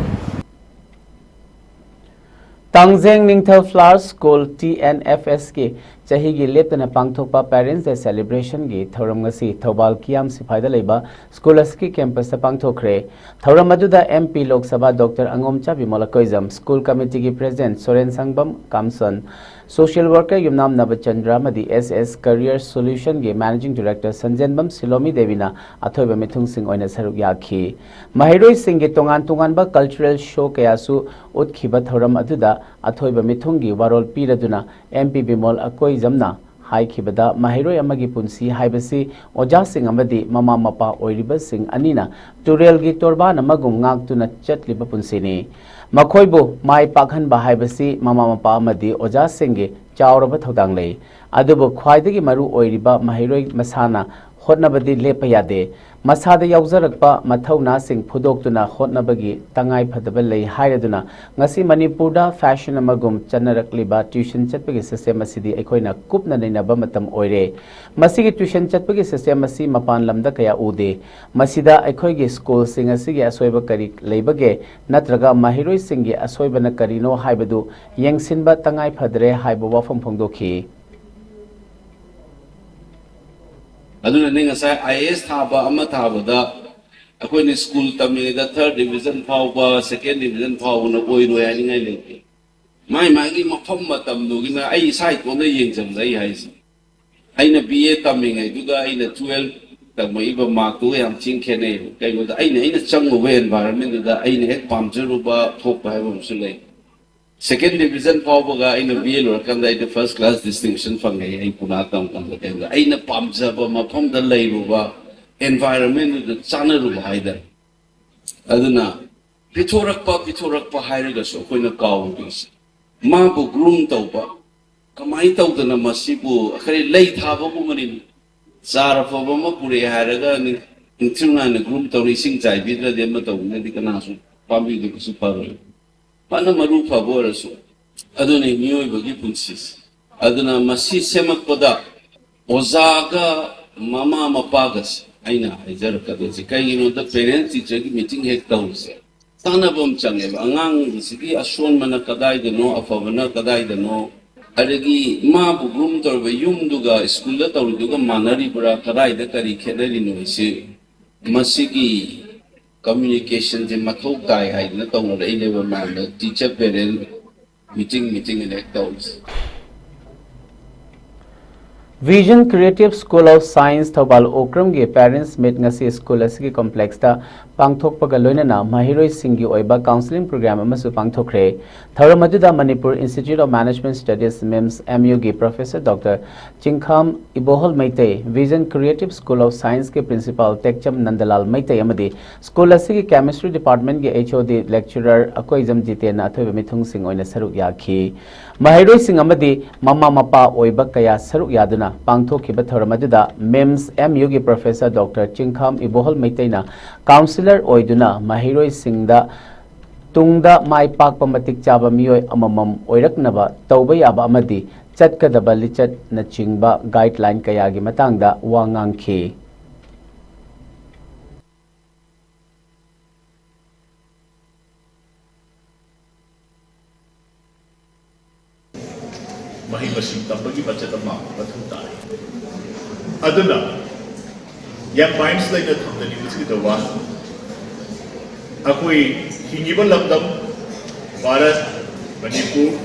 Tangjeng Ningthou flower school, T N F ꯑꯦꯁꯀꯤ ꯆꯍꯤꯒꯤ ꯂꯦꯞꯇꯅ ꯄꯥꯡꯊꯣꯛꯄ Parents Day Celebration ꯒꯤ ꯊꯧꯔꯝ ꯉꯁꯤ ꯊꯧꯕꯥꯜ ꯀꯤꯌꯥꯝ ꯁꯤꯐꯥꯏꯗ ꯂꯩꯕ ꯁ꯭ꯀꯨꯜ ꯑꯁꯤꯒꯤ ꯀꯦꯝꯄꯁꯇ ꯄꯥꯡꯊꯣꯛꯈ꯭ꯔꯦ꯫ ꯊꯧꯔꯝ ꯑꯗꯨꯗ M P Lok Sabha Doctor Angomcha Bimol Akoijam, school ꯀꯃꯤꯇꯤꯒꯤ president Soren Sangbam Kamson, social worker Yumnam Nabachandra ꯑꯃꯗꯤ S S Career Solution ꯒꯤ Managing Director ꯁꯟꯖꯦꯟꯕꯝ ꯁꯤꯂꯣꯃꯤ ꯗꯦꯕꯤꯅ ꯑꯊꯣꯏꯕ ꯃꯤꯊꯨꯡꯁꯤꯡ ꯑꯣꯏꯅ ꯁꯔꯨꯛ ꯌꯥꯈꯤ꯫ ꯃꯍꯩꯔꯣꯏꯁꯤꯡꯒꯤ ꯇꯣꯉꯥꯟ ꯇꯣꯉꯥꯟꯕ cultural show ꯀꯌꯥꯁꯨ ꯎꯠꯈꯤꯕ ꯊꯧꯔꯝ ꯑꯗꯨꯗ ꯑꯊꯣꯏꯕ ꯃꯤꯊꯨꯡꯒꯤ ꯋꯥꯔꯣꯜ ꯄꯤꯔꯗꯨꯅ M P ꯕꯤꯃꯣꯜ ꯑꯀꯣꯏꯖꯝꯅ ꯍꯥꯏꯈꯤꯕꯗ, ꯃꯍꯩꯔꯣꯏ ꯑꯃꯒꯤ ꯄꯨꯟꯁꯤ ꯍꯥꯏꯕꯁꯤ ꯑꯣꯖꯥꯁꯤꯡ ꯑꯃꯗꯤ ꯃꯃꯥ ꯃꯄꯥ ꯑꯣꯏꯔꯤꯕꯁꯤꯡ ꯑꯅꯤꯅ ꯇꯨꯔꯦꯜꯒꯤ ꯇꯣꯔꯕꯥꯟ ꯑꯃꯒꯨꯝ ꯉꯥꯛꯇꯨꯅ ꯆꯠꯂꯤꯕ ꯄꯨꯟꯁꯤꯅꯤ꯫ ꯃꯈꯣꯏꯕꯨ ꯃꯥꯏ ꯄꯥꯛꯍꯟꯕ ꯍꯥꯏꯕꯁꯤ ꯃꯃꯥ ꯃꯄꯥ ꯑꯃꯗꯤ ꯑꯣꯖꯥꯁꯤꯡꯒꯤ ꯆꯥꯎꯔꯕ ꯊꯧꯗꯥꯡ ꯂꯩ꯫ ꯑꯗꯨꯕꯨ ꯈ꯭ꯋꯥꯏꯗꯒꯤ ꯃꯔꯨ ꯑꯣꯏꯔꯤꯕ ꯃꯍꯩꯔꯣꯏ ꯃꯁꯥꯅ ꯍꯣꯠꯅꯕꯗꯤ ꯂꯦꯞꯄ ꯌꯥꯗꯦ꯫ ꯃꯁꯥꯗ ꯌꯥꯎꯖꯔꯛꯄ ꯃꯊꯧꯅꯥꯁꯤꯡ ꯐꯨꯗꯣꯛꯇꯨꯅ ꯍꯣꯠꯅꯕꯒꯤ ꯇꯉꯥꯏ ꯐꯗꯕ ꯂꯩ ꯍꯥꯏꯔꯗꯨꯅ, ꯉꯁꯤ ꯃꯅꯤꯄꯨꯔꯗ fashion ꯑꯃꯒꯨꯝ ꯆꯠꯅꯔꯛꯂꯤꯕ tuition ꯆꯠꯄꯒꯤ system ꯑꯁꯤꯗꯤ ꯑꯩꯈꯣꯏꯅ ꯀꯨꯞꯅ ꯅꯩꯅꯕ ꯃꯇꯝ ꯑꯣꯏꯔꯦ꯫ ꯃꯁꯤꯒꯤ tuition ꯆꯠꯄꯒꯤ system ꯑꯁꯤ ꯃꯄꯥꯟ ꯂꯝꯗ ꯀꯌꯥ ꯎꯗꯦ꯫ ꯃꯁꯤꯗ ꯑꯩꯈꯣꯏꯒꯤ ꯁ꯭ꯀꯨꯜꯁꯤꯡ ꯑꯁꯤꯒꯤ ꯑꯁꯣꯏꯕ ꯀꯔꯤ ꯂꯩꯕꯒꯦ, ꯅꯠꯇ꯭ꯔꯒ ꯃꯍꯩꯔꯣꯏꯁꯤꯡꯒꯤ ꯑꯁꯣꯏꯕꯅ ꯀꯔꯤꯅꯣ ꯍꯥꯏꯕꯗꯨ ꯌꯦꯡꯁꯤꯟꯕ ꯇꯉꯥꯏ ꯐꯗ꯭ꯔꯦ ꯍꯥꯏꯕ ꯋꯥꯐꯝ ꯐꯣꯡꯗꯣꯛꯈꯤ꯫ ꯑꯗꯨꯅꯅꯦ ꯉꯁꯥꯏ I A S ꯊꯥꯕ ꯑꯃ ꯊꯥꯕꯗ ꯑꯩꯈꯣꯏꯅ ꯁ꯭ꯀꯨꯜ ꯇꯝꯃꯤꯉꯩꯗ third division ꯐꯥꯎꯕ, second division ꯐꯥꯎꯕꯅ ꯑꯣꯏꯔꯣꯏ ꯍꯥꯏꯅꯤꯡꯉꯥꯏ ꯂꯩꯇꯦ꯫ ꯃꯥꯏ ꯃꯥꯒꯤ ꯃꯐꯝ ꯃꯇꯝꯗꯨꯒꯤꯅ ꯑꯩ ꯏꯁꯥ ꯏꯇꯣꯟꯗ ꯌꯦꯡꯖꯕꯗ ꯑꯩ ꯍꯥꯏꯁꯦ, ꯑꯩꯅ B A ꯇꯝꯃꯤꯉꯩꯗꯨꯒ ꯑꯩꯅ twelve ꯇꯝꯃꯛꯏꯕ markꯇꯨꯒ ꯌꯥꯝ ꯊꯤꯅ ꯈꯦꯠꯅꯩ꯫ ꯀꯩꯒꯤꯅꯣꯗ ꯑꯩꯅ, ꯑꯩꯅ ꯆꯪꯉꯨꯕ environmentꯗꯨꯗ ꯑꯩꯅ ꯍꯦꯛ ꯄꯥꯝꯖꯔꯨꯕ ꯊꯣꯛꯄ ꯍꯥꯏꯕ ꯑꯃꯁꯨ ꯂꯩ꯫ Second division ꯐꯥꯎꯕꯒ ꯑꯩꯅ B A ꯂꯣꯏꯔꯀꯥꯟꯗ ꯑꯩꯗꯤ first class distinction ꯐꯪꯉꯦ꯫ ꯑꯩ ꯄꯨꯅꯥ ꯇꯝꯀꯥꯟꯗ ꯀꯩꯅꯣꯗ ꯑꯩꯅ ꯄꯥꯝꯖꯕ ꯃꯐꯝꯗ ꯂꯩꯔꯨꯕ, environmentꯗꯨꯗ ꯆꯥꯟꯅꯔꯨꯕ ꯍꯥꯏꯇꯥꯔꯦ꯫ ꯑꯗꯨꯅ ꯄꯤꯊꯣꯔꯛꯄ, ꯄꯤꯊꯣꯔꯛꯄ ꯍꯥꯏꯔꯒꯁꯨ ꯑꯩꯈꯣꯏꯅ ꯀꯥꯎꯔꯤꯁꯦ, ꯃꯥꯕꯨ groom ꯇꯧꯕ, ꯀꯃꯥꯏꯅ ꯇꯧꯗꯅ ꯃꯁꯤꯕꯨ ꯑꯩꯈꯣꯏ ꯂꯩ ꯊꯥꯕꯒꯨꯝꯕꯅꯤ꯫ ꯆꯥꯔ ꯑꯐꯕ ꯑꯃ ꯄꯨꯔꯛꯑꯦ ꯍꯥꯏꯔꯒ ꯅꯤꯡ-, ꯅꯤꯡꯊꯤ ꯅꯨꯡꯉꯥꯏꯅ groom ꯇꯧꯔ ꯏꯁꯤꯡ ꯆꯥꯏꯕꯤꯗ꯭ꯔꯗꯤ ꯑꯃ ꯇꯧꯕꯅꯗꯤ ꯀꯅꯥꯁꯨ ꯄꯥꯝꯕꯤꯗꯨ ꯀꯩꯁꯨ ꯐꯔꯣꯏ꯫ ꯐꯅ ꯃꯔꯨ ꯐꯕ ꯑꯣꯏꯔꯁꯨ꯫ ꯑꯗꯨꯅꯤ ꯃꯤꯑꯣꯏꯕꯒꯤ ꯄꯨꯟꯁꯤꯁꯦ꯫ ꯑꯗꯨꯅ ꯃꯁꯤ ꯁꯦꯝꯃꯛꯄꯗ ꯑꯣꯖꯥꯒ ꯃꯃꯥ ꯃꯄꯥꯒꯁꯦ ꯑꯩꯅ ꯍꯥꯏꯖꯔꯛꯀꯗꯣꯏꯁꯦ, ꯀꯩꯒꯤꯅꯣꯗ parent teacherꯒꯤ meeting ꯍꯦꯛ ꯇꯧꯔꯤꯁꯦ ꯇꯥꯟꯅꯕ ꯑꯃ ꯆꯪꯉꯦꯕ꯫ ꯑꯉꯥꯡꯁꯤꯒꯤ ꯑꯁꯣꯟꯕꯅ ꯀꯗꯥꯏꯗꯅꯣ, ꯑꯐꯕꯅ ꯀꯗꯥꯏꯗꯅꯣ, ꯑꯗꯒꯤ ꯃꯥꯕꯨ ꯒ꯭ꯔꯨꯝ ꯇꯧꯔꯤꯕ ꯌꯨꯝꯗꯨꯒ ꯁ꯭ꯀꯨꯜꯗ ꯇꯧꯔꯤꯗꯨꯒ ꯃꯥꯟꯅꯔꯤꯕ꯭ꯔꯥ, ꯀꯗꯥꯏꯗ ꯀꯔꯤ ꯈꯦꯠꯅꯔꯤꯅꯣ ꯍꯥꯏꯁꯤ, ꯃꯁꯤꯒꯤ ꯀꯝꯃ꯭ꯌꯨꯅꯤꯀꯦꯁꯟꯁꯦ ꯃꯊꯧ ꯇꯥꯏ ꯍꯥꯏꯗꯅ ꯇꯧꯅꯔꯛꯏꯅꯦꯕ ꯃꯌꯥꯝꯅ, ꯇꯤꯆꯔ ꯄꯦꯔꯦꯟ ꯃꯤꯇꯤꯡ ꯃꯤꯇꯤꯡ ꯑꯦꯂꯦꯛ ꯇꯧꯔꯤꯁꯦ꯫ Vision Creative School of Science Thoubal ꯑꯣꯀ꯭ꯔꯝꯒꯤ Parents Meet ꯉꯁꯤ ꯁ꯭ꯀꯨꯜ ꯑꯁꯤꯒꯤ ꯀꯣꯝꯄ꯭ꯂꯦꯛꯁꯇ ꯄꯥꯡꯊꯣꯛꯄꯒ ꯂꯣꯏꯅꯅ ꯃꯍꯩꯔꯣꯏꯁꯤꯡꯒꯤ ꯑꯣꯏꯕ ꯀꯥꯎꯟꯁꯤꯂꯤꯡ ꯄ꯭ꯔꯣꯒ꯭ꯔꯥꯝ ꯑꯃꯁꯨ ꯄꯥꯡꯊꯣꯛꯈ꯭ꯔꯦ꯫ ꯊꯧꯔꯝ ꯑꯗꯨꯗ Manipur Institute of Management Studies, MIMS, MU ꯒꯤ Professor Doctor ꯆꯤꯡꯈꯥꯝ ꯏꯕꯣꯍꯜ Meitei, Vision Creative School of Science ꯀꯤ Principal ꯇꯦꯛꯆꯝ ꯅꯟꯗꯂꯥꯜ ꯃꯩꯇꯩ ꯑꯃꯗꯤ ꯁ꯭ꯀꯨꯜ ꯑꯁꯤꯒꯤ Chemistry Department ꯀꯤ HOD Lecturer ꯑꯀꯣꯏꯖꯝ ꯖꯤꯇꯦꯟꯅ ꯑꯊꯣꯏꯕ ꯃꯤꯊꯨꯡꯁꯤꯡ ꯑꯣꯏꯅ ꯁꯔꯨꯛ ꯌꯥꯈꯤ꯫ ꯃꯍꯩꯔꯣꯏꯁꯤꯡ ꯑꯃꯗꯤ ꯃꯃꯥ ꯃꯄꯥ ꯑꯣꯏꯕ ꯀꯌꯥ ꯁꯔꯨꯛ ꯌꯥꯗꯨꯅ ꯄꯥꯡꯊꯣꯛꯈꯤꯕ ꯊꯧꯔꯝ ꯑꯗꯨꯗ MIMS, MU ꯒꯤ Professor Doctor ꯆꯤꯡꯈꯥꯝ ꯏꯕꯣꯍꯜ ꯃꯩꯇꯩꯅ ꯀꯥꯎꯟꯁꯤꯂꯔ ꯑꯣꯏꯗꯨꯅ ꯃꯍꯩꯔꯣꯏꯁꯤꯡꯗ ꯇꯨꯡꯗ ꯃꯥꯏ ꯄꯥꯛꯄ ꯃꯇꯤꯛ ꯆꯥꯕ ꯃꯤꯑꯣꯏ ꯑꯃꯃꯝ ꯑꯣꯏꯔꯛꯅꯕ ꯇꯧꯕ ꯌꯥꯕ ꯑꯃꯗꯤ ꯆꯠꯀꯗꯕ ꯂꯤꯆꯠꯅꯆꯤꯡꯕ guideline ꯀꯌꯥꯒꯤ ꯃꯇꯥꯡꯗ ꯋꯥ ꯉꯥꯡꯈꯤ꯫ ꯃꯍꯩ ꯃꯁꯤꯡ ꯇꯝꯕꯒꯤ ꯃꯆꯠ ꯑꯃ ꯃꯊꯧ ꯇꯥꯏ꯫ ꯑꯗꯨꯅ ꯌꯪ ꯃꯥꯏꯟꯁꯇ ꯑꯩꯅ ꯊꯝꯖꯅꯤꯡꯕꯁꯤ ꯀꯩꯗꯧꯕ, ꯑꯩꯈꯣꯏ ꯍꯤꯡꯉꯤꯕ ꯂꯝꯗꯝ ꯚꯥꯔꯠ, ꯃꯅꯤꯄꯨꯔ,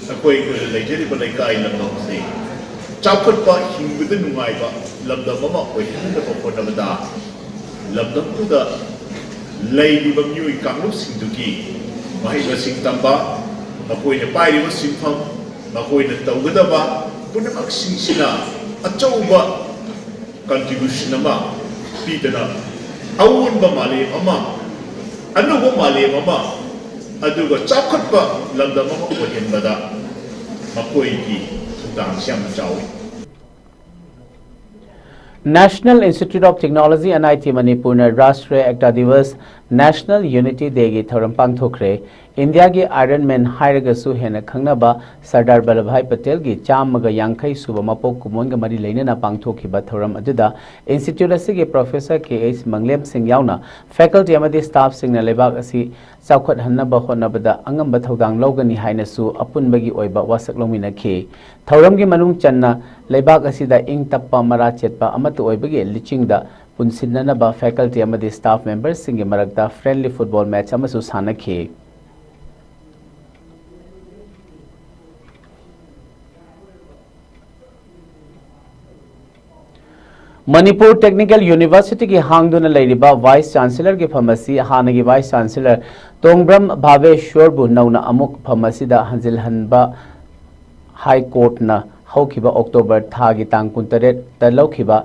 ꯑꯩꯈꯣꯏ ꯑꯩꯈꯣꯏꯅ ꯂꯩꯖꯔꯤꯕ ꯂꯩꯀꯥꯏ ꯂꯝꯗꯝꯁꯤ ꯆꯥꯎꯈꯠꯄ, ꯍꯤꯡꯕꯗ ꯅꯨꯡꯉꯥꯏꯕ ꯂꯝꯗꯝ ꯑꯃ ꯑꯣꯏꯍꯟꯅꯕ ꯍꯣꯠꯅꯕꯗ ꯂꯝꯗꯝꯗꯨꯗ ꯂꯩꯔꯤꯕ ꯃꯤꯑꯣꯏ ꯀꯥꯡꯂꯨꯞꯁꯤꯡꯗꯨꯒꯤ ꯃꯍꯩ ꯃꯁꯤꯡ ꯇꯝꯕ, ꯃꯈꯣꯏꯅ ꯄꯥꯏꯔꯤꯕ ꯁꯤꯟꯐꯝ, ꯃꯈꯣꯏꯅ ꯇꯧꯒꯗꯕ ꯄꯨꯝꯅꯃꯛꯁꯤꯡꯁꯤꯅ ꯑꯆꯧꯕ contribution ꯑꯃ ꯄꯤꯗꯅ ꯑꯑꯣꯟꯕ ꯃꯥꯂꯦꯝ ꯑꯃ, ꯑꯅꯧꯕ ꯃꯥꯂꯦꯝ ꯑꯃ, ꯑꯗꯨꯒ ꯆꯥꯎꯈꯠꯄ ꯂꯝꯗꯝ ꯑꯃ ꯑꯣꯏꯍꯟꯕꯗ ꯃꯈꯣꯏꯒꯤ ꯊꯧꯗꯥꯡꯁꯤ ꯌꯥꯝꯅ ꯆꯥꯎꯏ꯫ National Institute of Technology, NIT ꯃꯅꯤꯄꯨꯔꯅ ꯔꯥꯁꯇ꯭ꯔꯤꯌ ꯑꯦꯛꯇꯥ ꯗꯤꯋꯁ National Unity Dayꯒꯤ ꯊꯧꯔꯝ ꯄꯥꯡꯊꯣꯛꯈ꯭ꯔꯦ꯫ ꯏꯟꯗꯤꯌꯥꯒꯤ Iron Man ꯍꯥꯏꯔꯒꯁꯨ ꯍꯦꯟꯅ ꯈꯪꯅꯕ ꯁꯔꯗꯥꯔ ꯕꯜꯂꯚꯚꯥꯏ ꯄꯇꯦꯜꯒꯤ ꯆꯥꯝꯃꯒ ꯌꯥꯡꯈꯩ ꯁꯨꯕ ꯃꯄꯣꯛ ꯀꯨꯝꯑꯣꯟꯒ ꯃꯔꯤ ꯂꯩꯅꯅ ꯄꯥꯡꯊꯣꯛꯈꯤꯕ ꯊꯧꯔꯝ ꯑꯗꯨꯗ institute ꯑꯁꯤꯒꯤ professor ꯀꯦ ꯑꯩꯆ ꯃꯪꯂꯦꯝ ꯁꯤꯡ ꯌꯥꯎꯅ faculty ꯑꯃꯗꯤ staffꯁꯤꯡꯅ ꯂꯩꯕꯥꯛ ꯑꯁꯤ ꯆꯥꯎꯈꯠꯍꯟꯅꯕ ꯍꯣꯠꯅꯕꯗ ꯑꯉꯝꯕ ꯊꯧꯗꯥꯡ ꯂꯧꯒꯅꯤ ꯍꯥꯏꯅꯁꯨ ꯑꯄꯨꯟꯕꯒꯤ ꯑꯣꯏꯕ ꯋꯥꯁꯛ ꯂꯧꯃꯤꯟꯅꯈꯤ꯫ ꯊꯧꯔꯝꯒꯤ ꯃꯅꯨꯡ ꯆꯟꯅ ꯂꯩꯕꯥꯛ ꯑꯁꯤꯗ ꯏꯪ ꯇꯞꯄ ꯃꯔꯥ ꯆꯦꯠꯄ ꯑꯃꯠꯇ ꯑꯣꯏꯕꯒꯤ ꯂꯤꯆꯤꯡꯗ ꯄꯨꯟꯁꯤꯟꯅꯅꯕ faculty ꯑꯃꯗꯤ staff memberꯁꯤꯡꯒꯤ ꯃꯔꯛꯇ friendly football match ꯑꯃꯁꯨ ꯁꯥꯟꯅꯈꯤ꯫ ꯃꯅꯤꯄꯨꯔ Technical Universityꯒꯤ ꯍꯥꯡꯗꯨꯅ ꯂꯩꯔꯤꯕ Vice Chancellorꯒꯤ ꯐꯝ ꯑꯁꯤ ꯍꯥꯟꯅꯒꯤ Vice Chancellor ꯇꯣꯡꯕ꯭ꯔꯝ ꯚꯥꯕꯦꯁ꯭ꯋꯔꯕꯨ ꯅꯧꯅ ꯑꯃꯨꯛ ꯐꯝ ꯑꯁꯤꯗ ꯍꯟꯖꯤꯜꯍꯟꯕ High Courtꯅ ꯍꯧꯈꯤꯕ October ꯊꯥꯒꯤ ꯇꯥꯡ ꯀꯨꯟꯇꯔꯦꯠꯇ ꯂꯧꯈꯤꯕ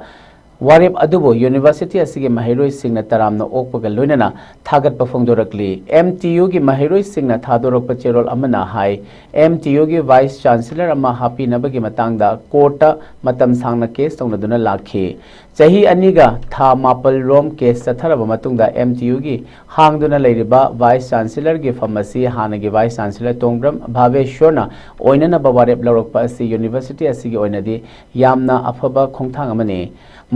ꯋꯥꯔꯦꯞ ꯑꯗꯨꯕꯨ university ꯑꯁꯤꯒꯤ ꯃꯍꯩꯔꯣꯏꯁꯤꯡꯅ ꯇꯔꯥꯝꯅ ꯑꯣꯛꯄꯒ ꯂꯣꯏꯅꯅ ꯊꯥꯒꯠꯄ ꯐꯣꯡꯗꯣꯔꯛꯂꯤ꯫ M T Uꯒꯤ ꯃꯍꯩꯔꯣꯏꯁꯤꯡꯅ ꯊꯥꯗꯣꯔꯛꯄ ꯆꯦꯔꯣꯜ ꯑꯃꯅ ꯍꯥꯏ, M T Uꯒꯤ Vice Chancellor ꯑꯃ ꯍꯥꯞꯄꯤꯅꯕꯒꯤ ꯃꯇꯥꯡꯗ courtꯇ ꯃꯇꯝ ꯁꯥꯡꯅ case ꯇꯧꯅꯗꯨꯅ ꯂꯥꯛꯈꯤ꯫ ꯆꯍꯤ ꯑꯅꯤꯒ ꯊꯥ ꯃꯥꯄꯜ ꯔꯣꯝ case ꯆꯠꯊꯔꯕ ꯃꯇꯨꯡꯗ M T Uꯒꯤ ꯍꯥꯡꯗꯨꯅ ꯂꯩꯔꯤꯕ Vice Chancellorꯒꯤ ꯐꯝ ꯑꯁꯤ ꯍꯥꯟꯅꯒꯤ Vice Chancellor ꯇꯣꯡꯕ꯭ꯔꯝ ꯚꯥꯕꯦꯁ꯭ꯋꯔꯅ ꯑꯣꯏꯅꯅꯕ ꯋꯥꯔꯦꯞ ꯂꯧꯔꯛꯄ ꯑꯁꯤ university ꯑꯁꯤꯒꯤ ꯑꯣꯏꯅꯗꯤ ꯌꯥꯝꯅ ꯑꯐꯕ ꯈꯣꯡꯊꯥꯡ ꯑꯃꯅꯤ꯫